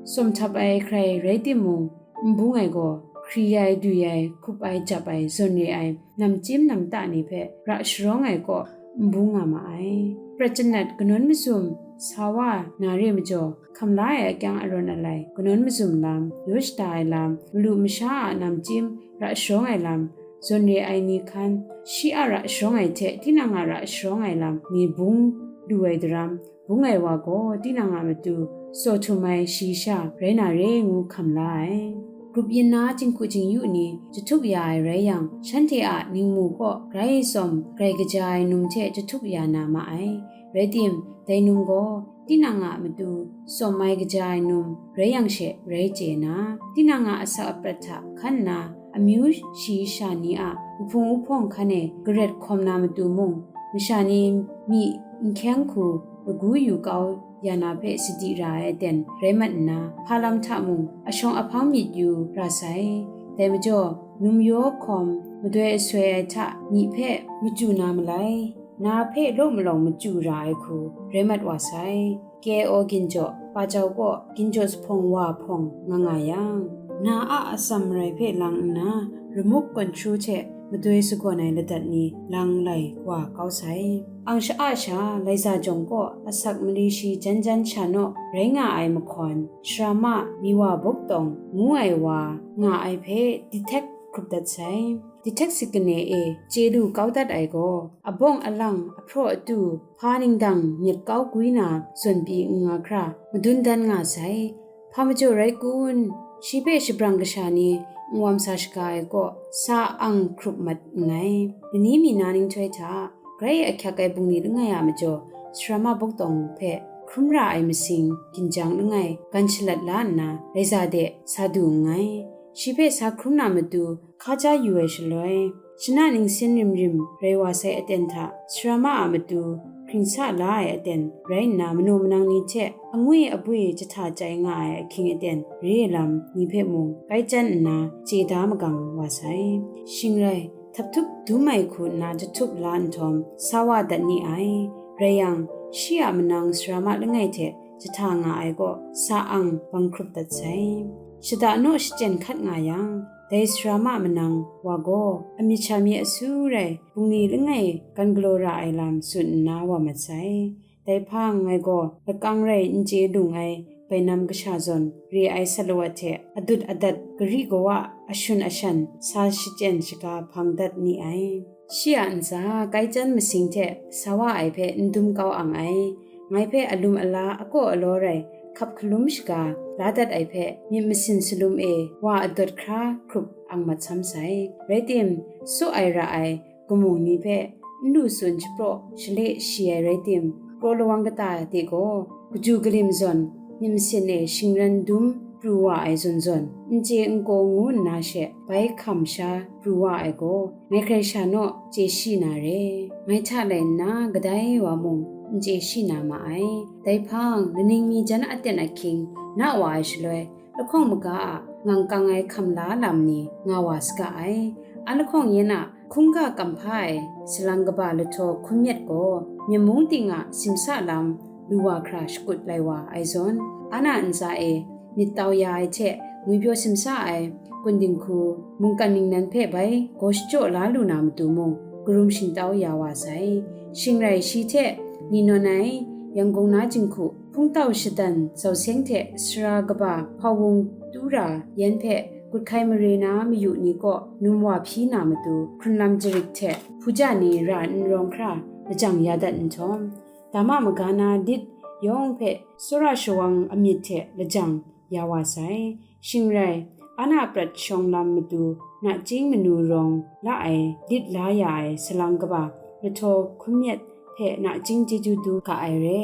sawm htap ai hkrai rai timung, n bung ai gaw, hkri ai, dwi ai, hkup ai, jap ai, zawn re ai, namchyim namta ni hpe ra sharawng ai kaw n bung nga ma ai. Prat janat kanawn mazum sa wa na re majaw, hkam la ai akyang arawn alai, kanawn mazum lam, yaw shada ai lam, malu masha a namchyim ra sharawng ai lam, zawn re ai ni hkan, shi a ra sharawng ai hte tinang a ra sharawng ai lam ni bung lu ai daram, bung ai wa gaw tinang a matu saw htum ai shayi sha rai na re ngu hkam la ai. Grup yin na jinghku jingyu ni jahtuk ya ai rai yang, shanhte a ningmu kaw grai tsawm, grai kaja ai num hte jahtuk ya na ma ai. Rai tim, dai num gaw tinang a matu tsawm ai kaja ai num rai yang she rai chye na, tinang a asak aprat hta hkan nna, amyu shayi sha ni a uhpung uhpawng hkan e garet hkawm na matu mung, masha ni myi n hkyeng hku lagu yu kau ya na hpe sadi ra ai aten rai mat nna, hpa lam hta mung ashawng ahpang myit yu ra sai. Dai majaw, num yaw hkawm, madoi asoi ai hta myi hpe machyu na malai, na hpe law malawng machyu ra ai hku rai mat wa sai. K I O ginjaw, pa jau kaw ginjaw zuphpawng wa hpawng nga nga yang, Na a atsam marai hpe lang nna, ramuk kawn hkru hte madoi sagawn ai ladat ni lang lai wa kau sai. Ang sha-a sha Laiza jawng kaw asak mali shi jan jan sha naw rai nga ai mahkawn, Sharama Miwa Buk Tawng ngu ai wa nga ai hpe Dihtehk hkrup dat sai. Dihtehk sikane e chye lu kau dat ai gaw, abawng alang, ahpraw atu, hpa ningdang myit kau gwi na zawn pyi n nga hkra, madun dan nga sai. Hpa majaw rai kun? Shi hpe shabrang kasha ni n-gawm sa shaga ai kaw, sa ang hkrup mat nngai. Lani mi na nhtoi hta, grai ahkyak ai bungli langai a majaw, Sharama Buk Tawng hpe hkrum ra ai masing ginjang langai gan shalat la nna, Laiza de sa du nngai. Shi hpe sa hkrum na matu, hka ja yu ai shaloi, shana ningsin rim rim rai wa sai aten hta, Sharama a matu hkring sa la ai aten rai nna, manaw manang ni hte angwi abwi jahta chyai nga ai ahkying aten re ai lam ni hpe mung kai chyan nna chye da magang wa sai. Shing rai, htaphtup dum ai hku nna jahtup la nhtawm, sa wa dat ni ai. Rai yang, shi a manang Sharama langai hte jahta nga ai kaw, sa ang bang hkrup dat sai. Shada naw shachyen hkat nga yang, dai Sharama manang wa gaw, amyit sha mi asu rai, bungli langai gan galaw ra ai lam tsun nna wa mat sai. Dai hpang ngai gaw lakang rai n chye lung ai bainam kasha zawn re ai salawat hte adut adat, gari gawa, ashun ashan sa shachyen shaga hpang dat ni ai. Shi a ntsa kai chyan masing hte sa wa ai hpe n dum kau ang ai. Ngai hpe alum ala, akaw alaw rai, hkap hkalum shaga la dat ai hpe myit masin salum e wa adawt hkra hkrup ang mat sam sai. Rai tim, su ai ra ai gamung ni hpe n lu tsun shapraw shale shi ai rai tim, kraw lawang kata de gaw, kaju kalim zawn myit masin e shingran dum pru wa ai zawn zawn, n chye n kaw ngu nna she bai hkam sha pru wa ai gaw, ngai hkrai sha naw chye shi na re. Ngai hta lai nna kadai wa mung n chye shi na ma ai. Dai hpang, laning mi jan aten ahkying na wa ai shaloi, lahkawng maga a ngang kang ai hkam la lam ni nga wa saga ai. A lahkawng yan a hkungga kamhpa ai salang kaba lahtaw hkum yet gaw, myen mung ting a simsa lam lu wa hkra shakut lai wa ai zawn, ana ntsa e myit tau ya ai hte ngwipyaw simsa ai kun dinghku mungkan ningnan hpe bai gaw shachyaw la lu na matu mung, karum shingtau ya wa sai. Shing rai, shi hte ni nawn ai Yangon na jinghku hpungtau shadan zauseng hte sara kaba hpawung tura yan hpe gut hkai mare na mayu ni kaw num wa hpyi na matu, hkrunlam jarik hte hpuja ni ra n rawng hkra lajang ya dat nhtawm, dama maga na lit yawng hpe tsawra shawang amyit hte lajang ya wa sai. Shing rai, ana prat shawng lam matu nachying manu rawng la ai lit la ya ai salang kaba lahtaw hkum yet hpe nachying chyeju du ga ai re.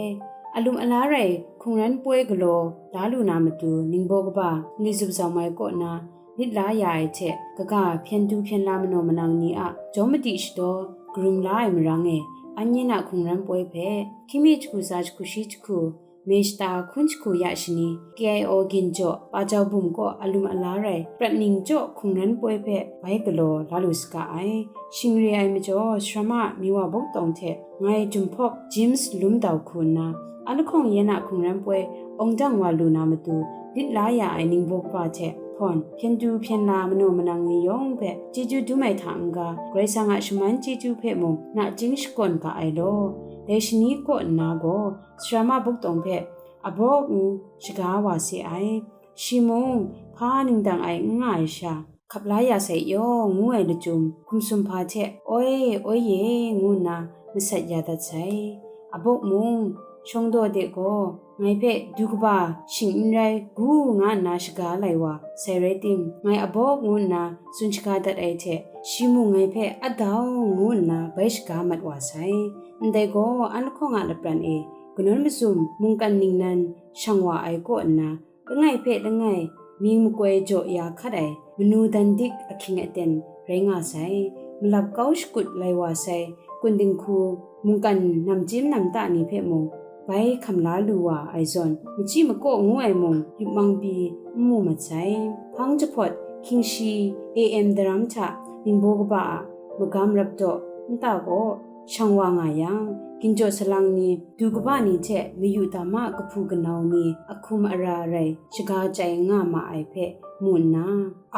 Alum ala rai hkungran poi galaw la lu na matu ningbaw kaba nli zup zau mai kaw na lit la ya ai hte kaga hpyen du hpyen la manaw manang ni a jawm madi shadaw karum la ai marang e, an yin a hkungran poi hpe hkying mi jahku tsa jahku shi jahku, May shata hkun jahku ya shani, K I O ginjaw pa jau bum kaw alum ala rai, prat ning jaw hkungran poi hpe bai galaw la lu saga ai. Shing re ai majaw, Sharama Miwa Buk Tawng hte ngai Jumhpawk James Lum Dau hku nna, a lahkawng yan a hkungran poi awng dang wa lu na matu, lit la ya ai ningbaw kaba hte hpawn, hpyen du hpyen la manaw manang ni yawng hpe chyeju dum ai hta n-ga, Karai Kasang a shaman chyeju hpe mung nachying shakawn ga ai law. Dai shani kaw nna gaw, Sharama Buk Tawng hpe abawk ngu shaga wa se ai. Shi mung, hpa ningdang ai n nga ai sha, hkap la ya sai yaw ngu ai lachyum, hkum sumhpa hte, "Oi, oi ye," ngu nna masat ya dat sai. Abawk mung, shawng daw de gaw, ngai hpe du kaba shing n rai gu nga nna shaga lai wa sai rai tim, ngai abawk ngu nna tsun shaga dat ai hte, shi mung ngai hpe adau ngu nna bai shaga mat wa sai. Ndai gaw, an lahkawng a lapran e, kanawn mazum mungkan ningnan shang wa ai kaw nna, langai hpe langai mying makoi jaw ya hkat ai manu dan dik ahkying aten rai nga sai. Malap kau shakut lai wa sai kun dinghku mungkan namchyim namta ni hpe mung bai hkam la lu wa ai zawn, machyi makaw ngu ai mung yup mang pyi n mu mat sai. Hpang jahpawt hkying shi A M daram hta ningbaw kaba a magam rap daw nta kaw shang wa nga yang, ginjaw salang ni, du kaba ni hte mayu dama kahpu kanau ni ahkum ara rai shaga chyai nga ma ai hpe mu nna,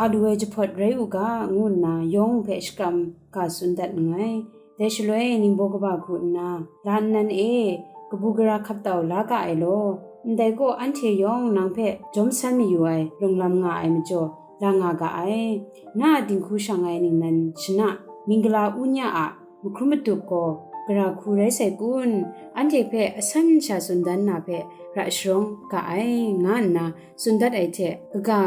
a lu ai jahpawt rai u ga, ngu nna yawng hpe shakram ga tsun dat nngai. Dai shaloi ningbaw kaba hku nna, la nnan e, kabu gara hkap tau la ga ai law, ndai gaw anhte yawng nang hpe jawm san mayu ai lunglam nga ai majaw, la nga ga ai. Na a dinghku shang ai ningnan shana, minggala unya a mahkrum madup gaw gara hku rai sai kun? Anhte hpe asan sha tsun dan na hpe ra sharawng ga ai, nga nna tsun dat ai hte, kaga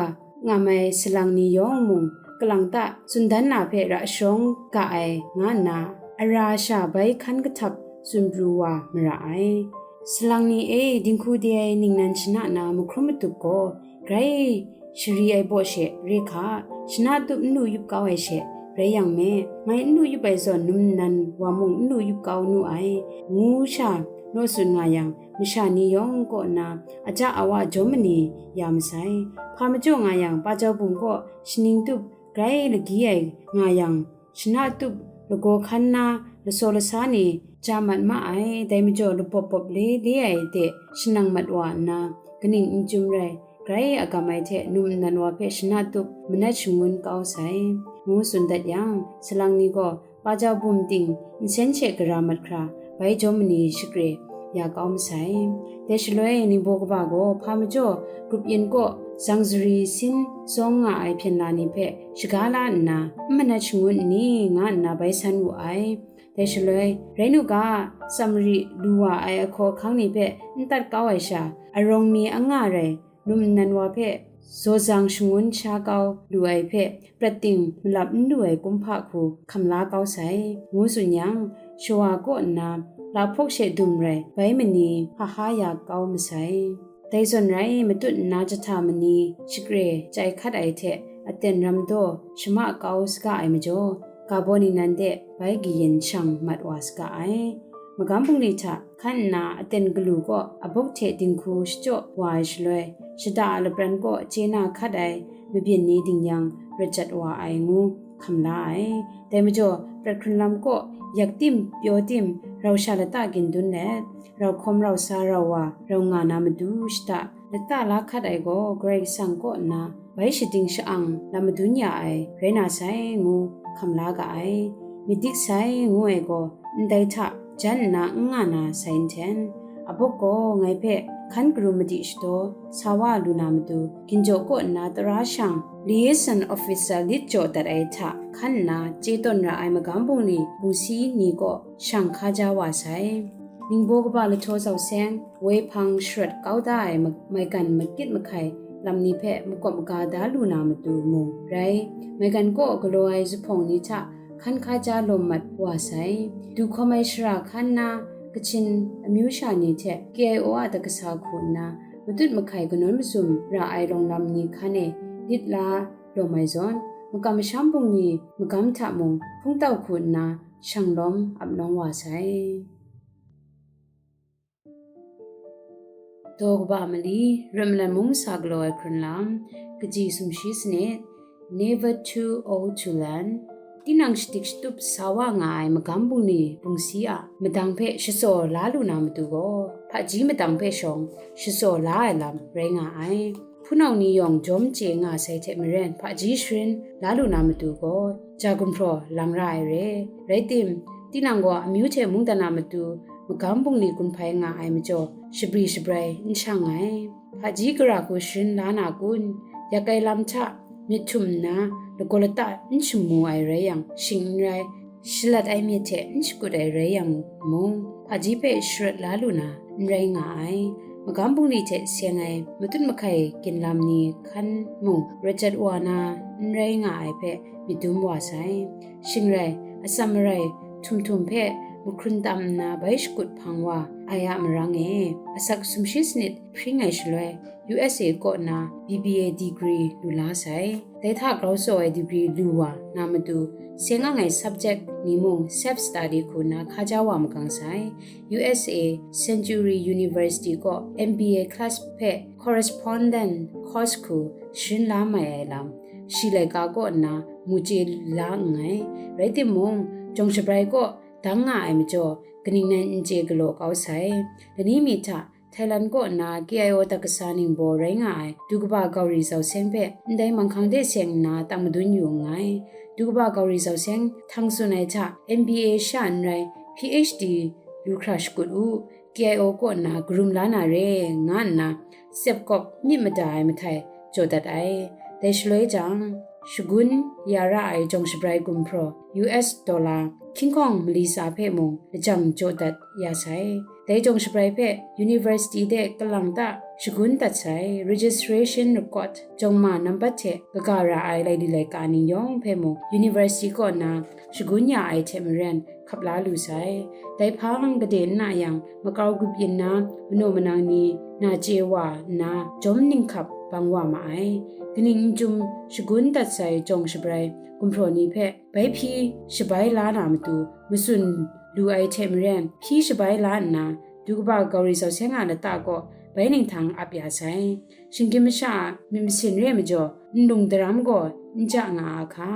ngam ai salang ni yawng mung, kalang ta tsun dan na hpe ra sharawng ga ai, nga nna ara sha bai hkan kahtap tsun pru wa mara ai. Salang ni e, dinghku de ai ningnan shana na mahkrum madup gaw, grai shari ai baw she re hka, shana tup n lu yup kau ai she rai yang me, ngai n lu yup ai zawn num nnan wa mung n lu yup kau nu ai, ngu sha naw tsun nga yang, masha ni yawng kaw nna aja awa jawm mani ya masai. Hpa majaw nga yang, pa jau bum kaw shaning tup grai lagyi ai nga yang, shana tup lagaw hkan na lasaw lasa ni ja mat ma ai, dai majaw lapawp pawp le le ai de shanang mat wa nna, kaning n chyum rai, grai agam ai hte num nnan wa hpe shana tup manat shangun kau sai, ngu tsun dat yang, salang ni gaw, pa jau bum ting nsen she gara mat hkra, bai jawm mani shakre ya kau masai. Dai shaloi ningbaw kaba gaw hpa majaw grup yin kaw zangzari sin zawng nga ai hpyen la ni hpe shaga la nna, n manat shangun nni, nga nna bai san wu ai. Dai shaloi, rai nu ga, Samari lu wa ai ahkaw ahkang ni hpe n tat kau ai sha, arawng mi anga rai, num nnan wa hpe zawzang shangun sha kau lu ai hpe, prat ting malap n lu ai kumhpa hku hkam la kau sai, ngu tsun yang, shawa kaw nna lahpawk she dum rai bai mani hpa ha ya kau masai. Dai zawn rai, matut nna jahta mani shakre chyai hkat ai hte aten ram daw shama kau saga ai majaw, ga baw ningnan de bai kayin shang mat wa saga ai. Magam bungli hta hkan nna aten galu kaw abuk hte dinghku shachyaw wa ai shaloi, shada a lapran kaw chye na hkat ai mabyin ni ding yang rat jat wa ai ngu hkam la ai. Dai majaw, prat hkrun lam kaw yak tim pyaw tim rau sha lata gindun let, rau hkawm rau sa rau wa rau nga na matu shada lata la hkat ai gaw Karai Kasang kaw nna bai shading sha-ang lam madun ya ai rai na sai ngu hkam la ga ai. Myit dik sai ngu ai gaw ndai hta jan nna n nga na sai nten, abuk gaw ngai hpe hkan karum madi shadaw sa wa lu na matu, ginjaw kaw nna tara shang liaison officer lit jaw dat ai hta hkan nna chye tawn ra ai magam bungli bungsi ni kaw shang hkaja wa sai. Ningbaw kaba lahtaw zau seng, woi hpang sharawt kau da ai ma-, maigan makit mahkai lam ni hpe makawp maga da lu na matu mung rai, maigan kaw galaw ai zuphpawng ni hta hkan hkaja lawm mat wa sai. Du hkawm ai shara hkan na Kachin amyu sha ni hte K I O a da kasa hku nna matut mahkai kanawn mazum ra ai rawng lam ni hkan e lit la lawm ai zawn, makam masham bungli magam hta mung hpungtau hku nna shang lawm ap nawng wa sai. Daw kaba mali, Ram Malan Mung sa galaw ai hkrun lam, kaji sumshi sanit, Never Too Old to Learn. Tinang shadik shatup sa wa nga ai magam bungli bungsi a madang hpe shatsaw la lu na matu gaw, hpaji madang hpe shawng shatsaw la ai lam rai nga ai. Hpunau ni yawng jawm chye nga sai hte maren, hpaji sharin la lu na matu gaw, ja gumhpraw lang ra ai re. Rai tim, tinang gaw amyu hte mungdan a matu magam bungli gun hpai nga ai majaw, shabri shabrai n shang ai. Hpaji gara hku sharin la na kun? Yak ai lam hta myit htum nna, lagaw lata n shamu ai rai yang, shing n rai, shalat ai myit hte n shakut ai rai yang mung, hpaji hpe sharawt la lu na n rai nga ai. Magam bungli hte seng ai matut mahkai ginlam ni hkan mung rawt jat wa na n rai nga ai hpe myit dum wa sai. Shing rai, atsam marai htum htum hpe mahkrun tam nna bai shakut hpang wa ai a marang e, asak sumshi sanit hpring ai shaloi, U S A kaw na B B A degree lu la sai. Dai hta grau tsaw ai degree lu wa na matu, seng ang ai subject ni mung self study hku nna hkaja wa magang sai. U S A Century University kaw M B A class hpe correspondent course hku sharin la mai ai lam, shi laika kaw nna mu chye la nngai. Rai timung, jawng shabrai kaw dang nga ai majaw, kaning nan n chye galaw kau sai. Lani mi hta Thailand kaw na K I O dat kasa ningbaw rai nga ai du kaba Gauri Zau Seng hpe ndai manghkang de seng nna tang madun yu nngai. Du kaba Gauri Zau Seng htang tsun ai hta M B A sha n rai P H D lu hkra shakut u, K I O kaw na karum la na re, nga nna Sepkop myit mada ai mahtai jaw dat ai. Dai shaloi jang, shagun ya ra ai jawng shabrai gumhpraw U S dollar hkying hkawng mali tsa hpe mung lajang jaw dat ya sai. Dai jawng shabrai hpe University de kalang ta shagun dat sai, registration record, jawng ma nambat hte kaga ra ai laili laika ning yawng hpe mung University kaw na shagun ya ai hte maren hkap la lu sai. Dai hpang gade n na yang, makau grup yin na manaw manang ni na chye wa nna, jawm ninghkap bang wa ma ai. Kaning n chyum shagun dat sai jawng shabrai gumhpraw ni hpe bai hpyi shabai la na matu matsun lu ai hte maren, hpyi shabai la nna, du kaba Gauri Zau Seng a lata kaw bai ning htang ap ya sai. Shinggyim masha a myit masin re ai majaw, nlung daram gaw n ja nga a hka.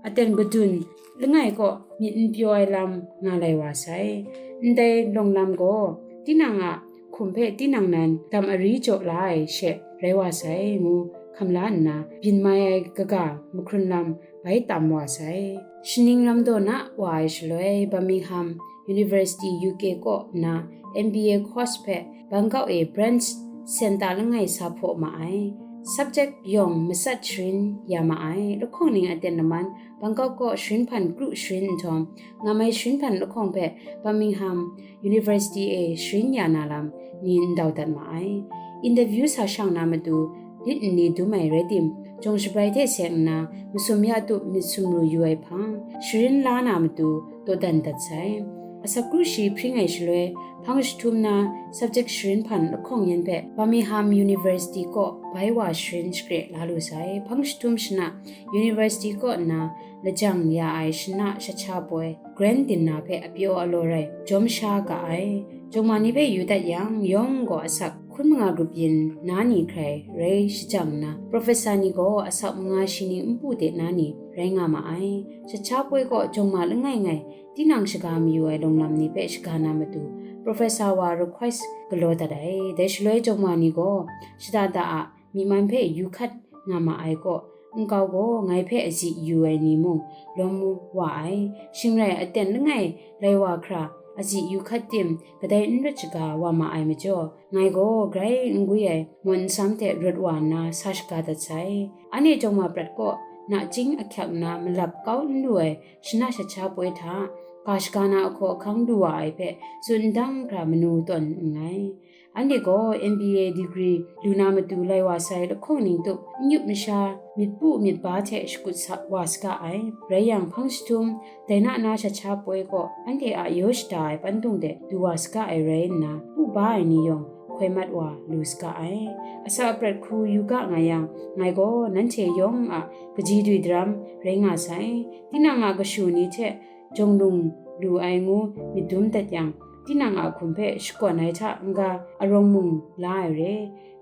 Aten kadun langai kaw myit n pyaw ai lam nga lai wa sai. Ndai lawng lam gaw, tinang a hkum hpe tinang nan dam ari jaw la ai she rai wa sai, ngu hkam la nna, byin mai ai kaga mahkrun lam bai tam wa sai. Shaning ram daw na wa ai shaloi, Birmingham University, U K kaw na M B A course hpe Bangkok e branch center langai sa hpaw ma ai. Subject yawng matsat sharin ya ma ai. Lahkawng ning aten laman Bangkok kaw sharin hpan kru sharin nhtawm, ngamai sharin hpan lahkawng hpe Birmingham University e sharin ya na lam ni ndau dat ma ai. Interview sa shang na matu, lit nni dum ai rai tim, jawng shabrai hte seng nna, masum ya tup myit sumru yu ai hpang, sharin la na matu, dawdan dat sai. Asak kru shi hpring ai shaloi, hpang jahtum na subject sharin hpan lahkawng yan hpe Birmingham University kaw bai wa sharin shakre la lu sai. Hpang jahtum shana University kaw nna lajang ya ai shana shacha poi, grand dinner hpe apyaw alaw rai jawm sha ga ai. Jawng ma ni hpe yu dat yang, yawng gaw asak hkun manga grup yin na ni hkrai rai shajang nna, professor ni gaw asak manga shi ni npu de na ni rai nga ma ai. Shacha poi kaw jawng ma langai ngai tinang shaga mayu ai lawng lam ni hpe shaga na matu, professor wa request galaw dat ai. Dai shaloi jawng ma ni gaw shada da a myi man hpe yu hkat nga ma ai kaw, nkau gaw ngai hpe azi yu ai ni mung lawm wa ai. Shing rai aten langai lai wa hkra azi yu hkat tim, kadai n rawt shaga wa ma ai majaw, ngai gaw grai n gwi ai mawn nsam hte rawt wa nna sa shaga dat sai. Anhte jawng ma prat kaw nachying ahkyak nna malap kau n lu ai shana shacha poi hta, ga shaga na ahkaw ahkang du wa ai hpe tsun ndang hkra manu tawn nngai. Anhte gaw M B A degree lu na matu lai wa sai lahkawng ning tup, n yup masha, myit pu myit ba hte shakut sa wa saga ai. Rai yang, hpang jahtum, dai na na shacha poi kaw anhte a yaw shada ai pandung de du wa saga ai rai nna, pu ba ai ni yawng hkoi mat wa lu saga ai. Asak aprat hku yu ga nga yang, ngai gaw nanhte yawng a kaji dwi daram rai nga sai. Tinang a kashu ni hte jawng lung lu ai ngu myit dum dat yang, tinang a hkum hpe shakawn ai hta n-ga arawng mung la ai re.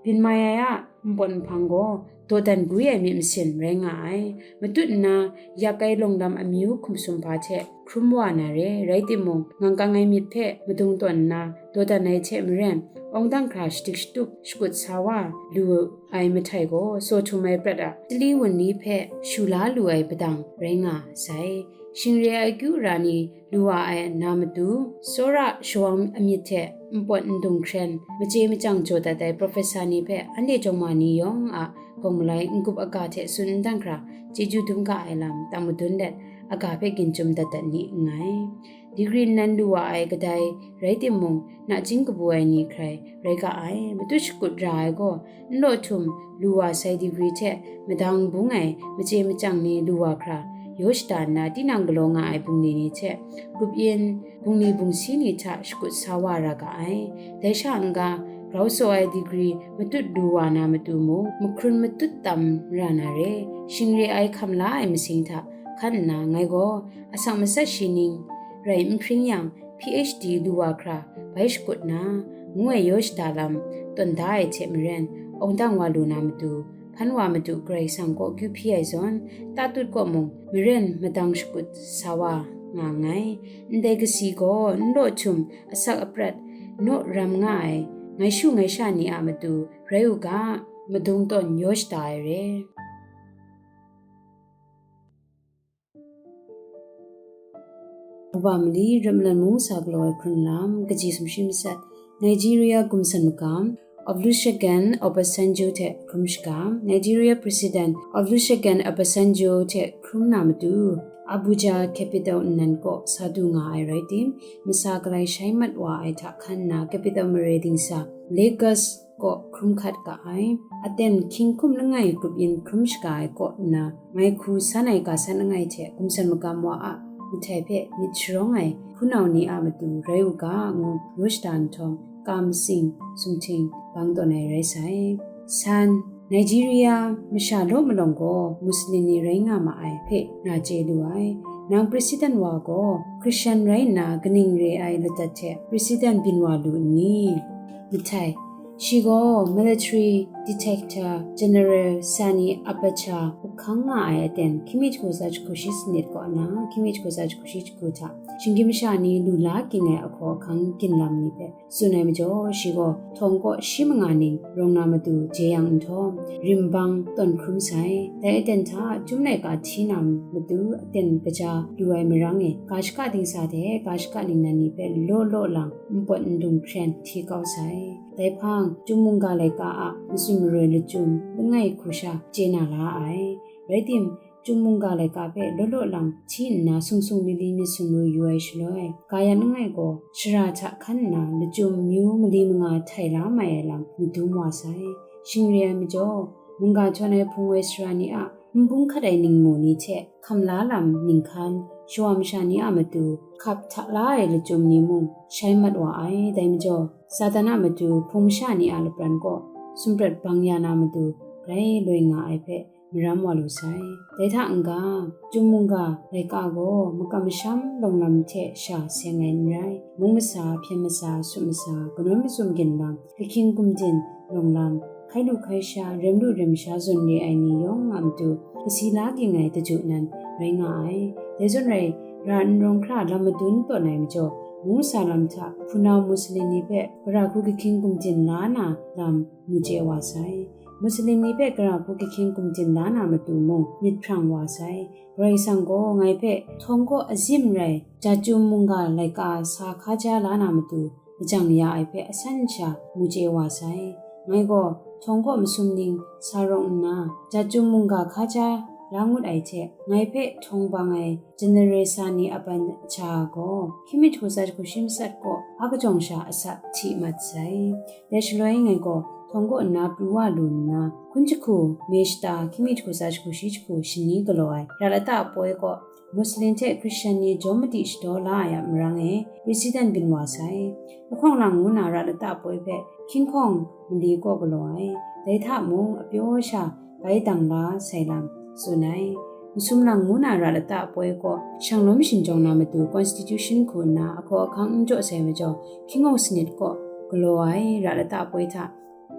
Byin mai ai a npawt nhpang gaw dawdan gwi ai myit masin rai nga ai. Matut nna yak ai lawng lam amyu hkum sumhpa hte hkrum wa na re, rai timung, ngangkang ai myit hpe madung tawn nna dawdan ai hte maren, awng dang hkra shadik shatup shakut sa wa lu ai mahtai gaw, saw htum ai prat a sali wunli hpe shu la lu ai padang rai nga sai. Shing re ai akyu ra ni lu wa ai na matu, tsawra shawang amyit hte npawt ndung hkren, machye machyang jaw dat ai professor ni hpe anhte jawng ma ni yawng a gawng malai n-gup aga hte tsun n dang hkra, chyeju dum ga ai lam tang madun let, aga hpe ginchyum dat dat ni nngai. Degree nnan lu wa ai kadai rai timung, nachying kabu ai ni hkrai rai ga ai. Matut shakut ra ai gaw, n law htum lu wa sai degree hte madang bung ai machye machyang ni lu wa hkra, yaw shada nna tinang galaw nga ai bungli ni hte, grup yin bungli bungsi ni hta shakut sa wa ra ga ai. Dai sha n-ga, grau tsaw ai degree matut lu wa na matu mung, mahkrun matut tam ra na re. Shing re ai hkam la ai masing hta hkan nna, ngai gaw asak matsat shi ning rai n hpring yang, P H D lu wa hkra bai shakut na, ngu ai yaw shada lam tawn da ai hte maren, awng dang wa lu na matu, hpan wa matu Karai Kasang kaw akyu hpyi ai zawn, tatut kaw mung maren madang shakut sa wa nga nngai. Ndai kasi gaw n law htum asak aprat naw ram nga ai ngai shu ngai sha ni a matu rai u ga, madung tawn yaw shada ai re. Uba mali, Ramlan mung sa galaw ai hkrun lam, kaji sumshi masat, Nigeria gumsan magam, Olusegun Obasanjo hte hkrum shaga, Nigeria President Olusegun Obasanjo hte hkrum na matu, Abuja capital nnan kaw sa du nga ai rai tim, masa galai shai mat wa ai hta hkan nna capital mare dingsa Lagos kaw hkrum hkat ga ai. Aten hkying hkum langai grup yin hkrum shaga ai kaw nna, ngai hku san ai ga san langai hte gumsan magam wa a mahtai hpe myit sharawng ai hpunau ni a matu rai u ga ngu yaw shada nhtawm, ka masing, sumhting, bang tawn ai rai sai. San, Nigeria masha law malawng gaw Muslim ni rai nga ma ai hpe na chye lu ai. Nang President wa gaw Christian rai nna kaning re ai ladat hte President byin wa lu nni? Mahtai, shi gaw Military Dictator General Sani Abacha up hkang nga ai aten hkying mi jahku tsa jahku shi sanit kaw na hkying mi jahku tsa jahku shi jahku hta shinggyim masha ni lu la ging ai ahkaw ahkang ginlam ni hpe tsun ai majaw, shi gaw htawng kaw shi manga ning rawng na matu jeyang nhtawm, rimbang tawn hkrum sai. Dai aten hta chyum laika hti na matu aten kaja lu ai marang e, ga shaka dingsa hte ga shaka ningnan ni hpe law law lang npawt ndung hkren hti kau sai. Dai hpang, chyum mungga laika a matsun maroi lachyum langai hku sha chye na la ai. Rai tim, chyum mungga laika hpe law law lang hti nna sung sung li li myit sumru yu ai shaloi, ga yan langai gaw shara hta hkan nna lachyum myu mali manga htai la mai ai lam myit dum wa sai. Shing re ai majaw, mungga htawn ai hpung woi sara ni a n bung hkat ai ningmu ni hte hkam la lam ninghkan, shawa masha ni a matu hkap hta la ai lachyum ni mung shai mat wa ai. Dai majaw, Satan a matu hpung masha ni a lapran kaw sumprot bang ya na matu grai loi nga ai hpe maram wa lu sai. Dai hta n-ga, chyum mungga laika gaw makam masham lawng lam hte sha seng ai n rai. Mung masa, hpyen masa, sup masa, kanawn mazum ginlam, kahkying gumdin lawng lam, hkai lu hkai sha, rem lu rem sha zawn re ai ni yawng a matu kasi la ging ai daju nan rai nga ai. Dai zawn rai, ra n rawng hkra lam madun tawn ai majaw, mung masa lam hta hpunau Muslim ni hpe gara hku kahkying gumdin la na lam mu chye wa sai. Muslim ni hpe gara hku kahkying gumdin la na matu mung myit hprang wa sai. Karai Kasang gaw ngai hpe htawng kaw azim rai, ja chyum mungga laika sa hkaja la na matu majang ya ai hpe asan sha mu chye wa sai. Ngai gaw htawng kaw masum ning sa rawng nna, ja chyum mungga hkaja la ngut ai hte, ngai hpe htawng bang ai General Sani Abacha gaw hkying mi jahku tsa jahku shi masat kaw a kajawng sha asak hti mat sai. Dai shaloi ngai gaw htawng kaw nna pru wa lu nna, hkun jahku me shata hkying mi jahku tsa jahku shi jahku shani galaw ai rat lata poi kaw Muslim hte Hkristian ni jawm madi shadaw la ai a marang e, President byin wa sai. Lahkawng lang ngu na rat lata poi hpe hkying hkawng mali kaw galaw ai. Dai hta mung, apyaw sha bai dang la sai lam tsun ai. Masum lang ngu na rat lata poi kaw shanglawm shinjawng na matu Constitution hku nna ahkaw ahkang n jaw sai majaw, hkying hkawng sanit kaw galaw ai rat lata poi hta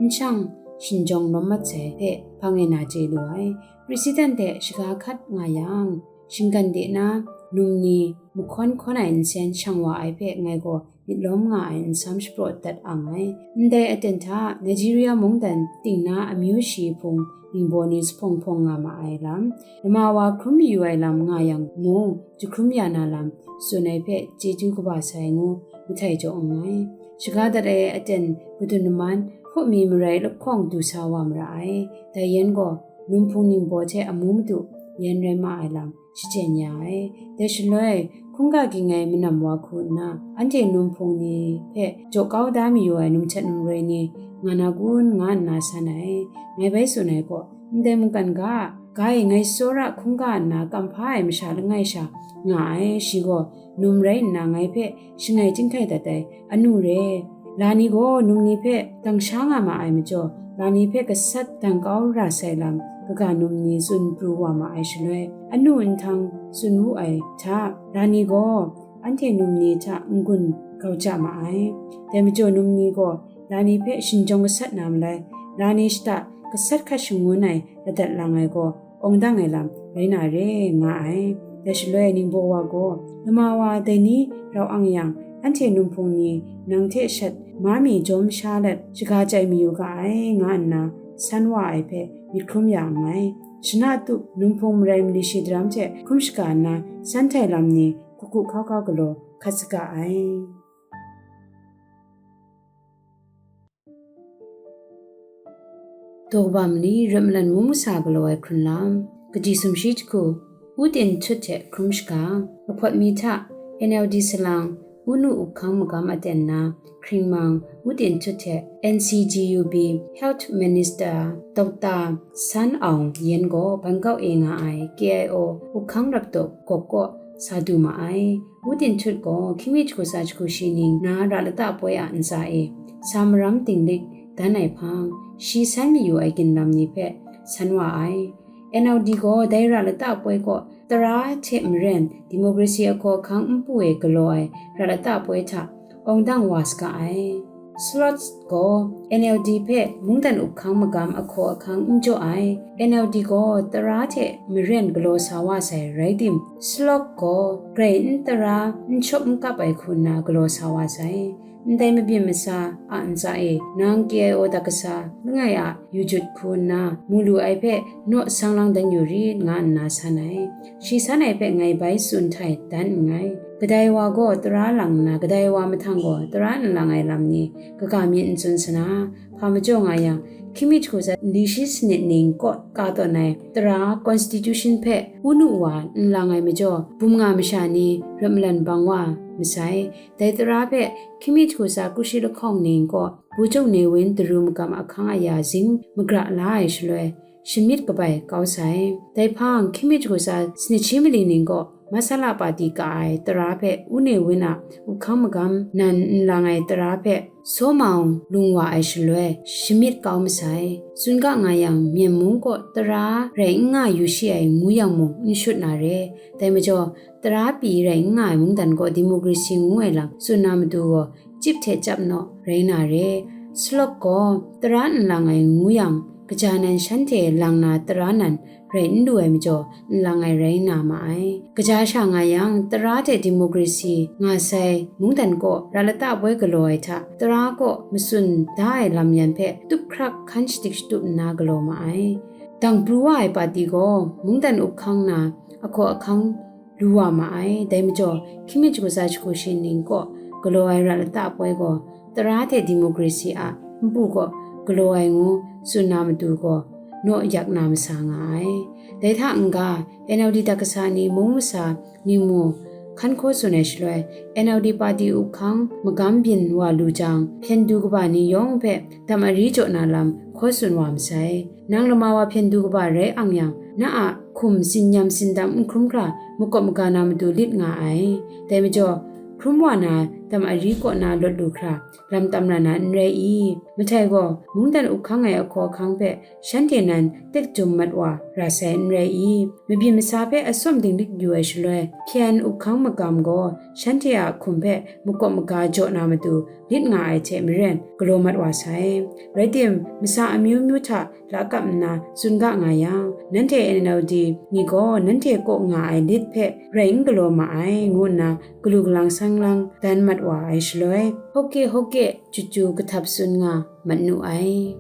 n shang shinjawng lawm mat sai hpe hpang e na chye lu ai. President hte shaga hkat nga yang, shinggan de na num ni mahkawn hkawn ai nsen shang wa ai hpe ngai gaw myit lawm nga ai nsam shapraw dat ang ai. Ndai aten hta Nigeria mungdan ting na amyu shi hpung ningbaw ni zuphpawng hpawng nga ma ai lam, lama wa hkrum mayu ai lam nga yang mung, jahkrum ya na lam tsun ai hpe chyeju kaba sai ngu mahtai jaw nngai. Shaga dat ai aten kadun laman, hpaw mi marai lahkawng du sa wa mara ai. Dai yan gaw, num hpung ningbaw hte amu madu yan rai ma ai lam shachyen ya ai. Dai shaloi, hkungga ging ai manam wa hku nna, anhte num hpung ni hpe jaw kau da mayu ai num htet num roi ni nga na kun, nga nna san ai. Ngai bai tsun ai gaw, ndai mungkan ga, ga e ngai tsawra hkungga nna kam hpa ai masha langai sha nga ai. Shi gaw num rai nna ngai hpe shangai chyinghkai dat ai, anu re, la ni gaw num ni hpe dang sha nga ma ai majaw, la ni hpe gasat dang kau ra sai lam, kaga num ni tsun pru wa ma ai shaloi, anu nhtang tsun wu ai hta, la ni gaw anhte num ni hta n-gun grau ja ma ai. Dai majaw num ni gaw la ni hpe shinjawng gasat na malai, la ni shata gasat hkat shangun ai ladat lang ai gaw, awng dang ai lam rai na re nga ai. Dai shaloi ningbaw wa gaw, lama wa dai ni rau ang yang, anhte num hpung ni nang hte shat mar mi jawm sha let shaga chyai mayu ga ai, nga nna san wa ai hpe myit hkrum ya nngai. Shana tup num hpung marai mali shi daram hte hkrum shaga nna san htai lam ni hku hku hkau hkau galaw hkat saga ai. Daw kaba mali, Rawt Malan Mung Masa galaw ai hkrun lam, kaji sumshi jahku, U Tin Htut hte hkrum shaga, mahpawt mi hta, N L D salang, U Nu Up Hkang magam aten na, hkringmang, U Tin Htut hte N C G U B Health Minister Doctor San Aung Yen gaw Bangkok e nga ai K I O Up Hkang Raptaw gawk kaw sa du ma ai. U Tin Htut gaw hkying mi jahku tsa jahku shi ning na ra lata poi a ntsa e sa maram dinglik dan ai hpang, shi san mayu ai ginlam ni hpe san wa ai. N L D gaw dai ra lata poi kaw tara hte maren democracy ahkaw ahkang npu e galaw ai ra lata poi hta awng dang wa saga ai. Slockh gaw N L D hpe mungdan up hkang magam ahkaw ahkang n jaw ai. N L D gaw tara hte maren galaw sa wa sai rai tim, Slockh gaw grai n tara n shawp n kap ai hku nna galaw sa wa sai. Ndai mabyin masa a ntsa e, nang K I O dat kasa langai a yu jut hku nna mu lu ai hpe naw sang lang dan yu rit, nga nna san ai. Shi san ai hpe ngai bai tsun htai dan nngai. Kadai wa gaw tara lang nna, kadai wa mahtang gaw tara n lang ai lam ni kaga myit n tsun sa na, hpa majaw nga yang, hkying mi jahku tsa nli shi sanit ning kaw ka tawn ai tara constitution hpe U Nu wa n lang ai majaw, bum nga masha ni Rawt Malan bang wa masai. Dai tara hpe hkying mi jahku tsa kru shi lahkawng ning kaw Bujawng Ne Win daru magam ahkang aya zing magra la ai shaloi, shamyit kabai kau sai. Dai hpang hkying mi jahku tsa sanit shi mali ning kaw Masala Party ka ai tara hpe U Ne Win a up hkang magam nan n lang ai tara hpe Saw Maung lung wa ai shaloi, shamyit kau masai. Tsun ga nga yang, Myen mung kaw tara rai n nga yu shi ai ngu yang mung, n shut na re. Dai majaw, tara pyi rai n nga ai mungdan kaw democracy ngu ai lam tsun na matu gaw, chyip hte chyap naw rai na re. Slockh gaw tara n lang ai ngu yang, kaja nan shanhte lang na tara nan rai n lu ai majaw, n lang ai rai na ma ai. Kaja sha nga yang, tara hte democracy nga sai mungdan kaw ra lata poi galaw ai hta, tara kaw matsun da ai lam yan hpe tup hkrak hkan shadik shatup nna galaw ma ai. Dang pru wa ai pati gaw mungdan up hkang na ahkaw ahkang lu wa ma ai. Dai majaw, hkying mi jahku tsa jahku shi ning kaw galaw ai ra lata poi gaw, tara hte democracy a npu kaw galaw ai ngu tsun na matu gaw, naw yak na masa nga ai. Dai hta n-ga, N L D dat kasa ni mung masa ningmu hkan hkaw tsun ai shaloi, N L D pati up hkang magam byin wa lu jang, hpyen du kaba ni yawng hpe dam ari jaw na lam hkaw tsun wa masai. Nang lama wa hpyen du kaba rai ang yang, na a hkum tsin-yam tsindam n hkrum hkra makawp maga na matu lit nga ai. Dai majaw, hkrum wa na dam ari kaw na lawt lu hkra lam tam ra na n rai i? Mahtai gaw, mungdan up hkang ai ahkaw ahkang hpe shanhte nan tet dum mat wa ra sai n rai i? Mabyin masa hpe atsawm dinglik yu ai shaloi, hpyen up hkang magam gaw shanhte a hkum hpe makawp maga jaw na matu lit nga ai hte maren galaw mat wa sai. Rai tim, masa amyu myu hta lakap nna tsun ga nga yang, nanhte N L D ni gaw nanhte kaw nga ai lit hpe rai n galaw ma ai, ngu nna galu galang sang lang dan mat wa ai shaloi, hawke hawke chyu chyu kahtap tsun nga mat nu ai.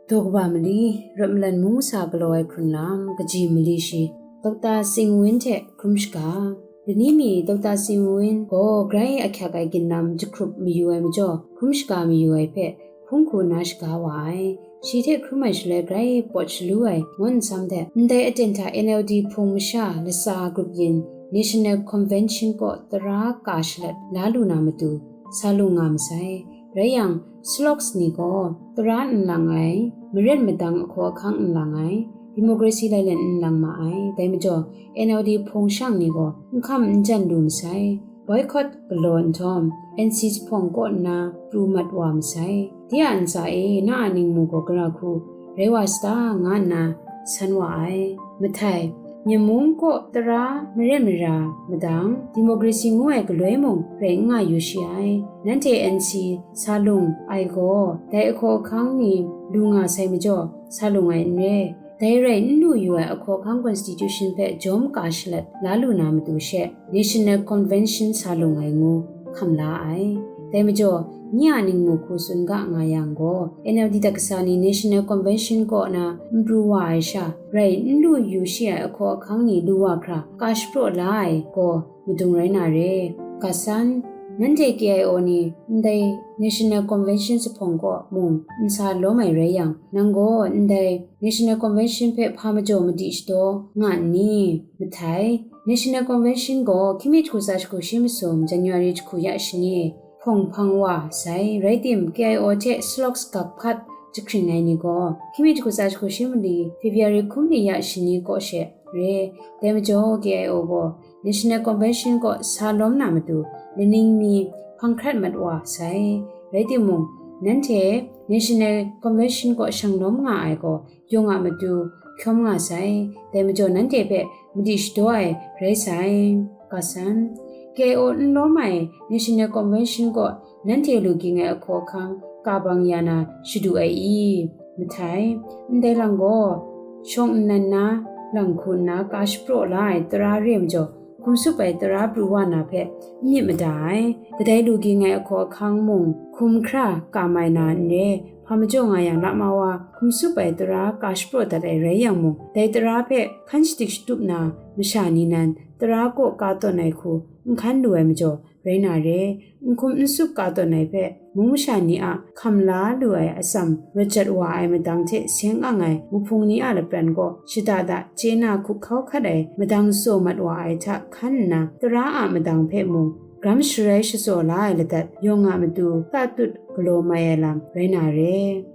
Daw kaba mali, Rawt Malan Mung Masa galaw ai hkrun lam, kaji mali shi, Dokta Sing Win hte hkrum shaga. Lani mi Dokta Sing Win gaw grai ahkyak ai ginlam jahkrup mayu ai majaw, hkrum shaga mayu ai hpe hpung hku na shaga wa ai. Shi hte hkrum ai shaloi grai pawt shalu ai ngun nsam hte, ndai aten hta N L D hpung masha latsa grup yin National Convention kaw tara ka shalat la lu na matu, sa lung nga masai. Rai yang, Slockh ni gaw tara n lang ai, maren madang ahkaw ahkang n lang ai, democracy lailen n lang ma ai. Dai majaw, N L D hpung shang ni gaw n hkam n jan lu masai. Boycott galaw nhtawm, N C hpawng kaw nna pru mat wa masai. De a ntsa e, na a ningmu gaw gara hku rai wa sata, nga nna san wa ai. Mahtai, Myen mung kaw tara maren mara madang, democracy ngu ai galoi mung rai n nga yu shi ai. Nanhte N C sa lung ai gaw, dai ahkaw ahkang ni lu nga sai majaw, sa lung ai n re. Dai rai n lu yu ai ahkaw ahkang constitution hpe jawm ka shalat la lu na matu she National Convention sa lung ai ngu hkam la ai. Dai majaw, nye a ningmu hku tsun ga nga yang gaw, N L D tat kasa ni National Convention kaw na n pru wa ai sha, rai n lu yu shi ai ahkaw ahkang ni lu wa hkra ka shapraw la ai gaw, madung rai na re. Kasan, nanhte K I O ni ndai National Convention zuphpawng kaw mung n sa lawm ai rai yang, nang gaw ndai National Convention hpe hpa majaw madi shadaw nga n ni? Matai, National Convention gaw hkying mi jahku tsa jahku shi masum January jahku ya shani hpawng hpang wa sai, rai tim, K I O hte salawk sagap hkat jahkring ai ni gaw hkying mi jahku tsa jahku shi mali February hkum li ya shani kaw she re. Dai majaw K I O gaw National Convention kaw sa lawm na matu laning mi hpang hkrat mat wa sai. Rai timung, nanhte National Convention kaw shang lawm nga ai gaw yawng a matu hkyawm nga sai. Dai majaw nanhte hpe madi shadaw ai rai sai. Kasan, K I O n lawm ai National Convention kaw nanhte lu ging ai ahkaw ahkang ka bang ya na shadu ai i? Matai, ndai lang gaw, shawng nnan na, lang hku nna ka shapraw la ai tara re majaw, hkum sup ai tara pru wa na hpe n myit mada ai. Kadai lu ging ai ahkaw ahkang mung hkum hkra ka mai na n re, hpa majaw nga yang lama wa hkum sup ai tara ka shapraw dat ai rai yang mung, dai tara hpe hkan shadik shatup na masha ni nan tara kaw ka tawn ai hku n hkan lu ai majaw, rai na re. N hkum n sup ka tawn ai hpe mung masha ni a hkam la lu ai atsam rawt jat wa ai madang hte seng ang ai muhpung ni a lapran gaw shada da chye na hkup hkau hkat ai madang tsaw mat wa ai hta hkan nna, tara a madang hpe mung gram sharai shatsaw la ai ladat yawng a matu tatut galaw mai ai lam rai na re.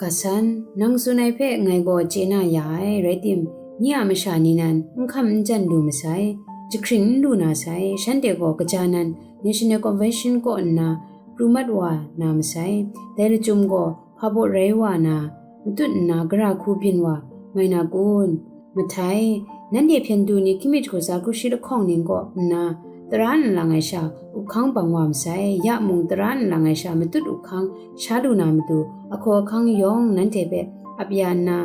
Kasan, nang tsun ai hpe ngai gaw chye na ya ai, rai tim, nye a masha ni nan n hkam n jan lu masai, jahkring n lu na sai, shanhte gaw kaja nan National Convention kaw nna pru mat wa na masai. Dai lachyum gaw hpa baw rai wa na, matut nna gara hku byin wa mai na kun? Matai, nanhte hpyen du ni hkying mi jahku tsa jahku shi lahkawng ning kaw nna, tara nlang ai sha up hkang bang wa masai, ya mung tara nlang ai sha matut up hkang sha lu na matu, ahkaw ahkang yawng nanhte hpe ap ya nna,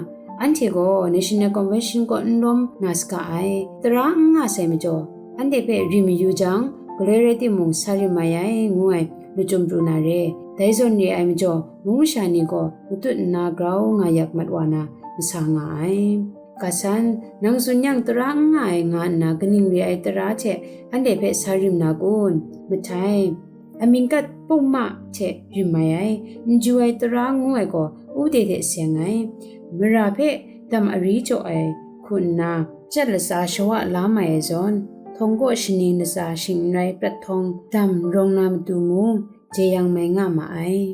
anhte gaw National Convention kaw n lawm na saga ai. Tara n nga sai majaw, anhte hpe rim mayu jang, galoi rai timung sa rim mai ai, ngu ai lachyum pru na re. Dai zawn re ai majaw, mung masha ni gaw matut nna grau nga yak mat wa na masa nga ai. Kasan, nang tsun yang tara n nga ai nga nna kaning re ai tara hte anhte hpe sa rim na kun? Matai, amying kat puma hte rim mai ai, n ju ai tara ngu ai gaw wunde hte seng ai, mara hpe dam ari jaw ai hku nna, chyat latsa shawa la mai ai zawn, htawng kaw shaning latsa shing n rai prat htawng dam rawng na matu mung, jeyang mai nga ma ai.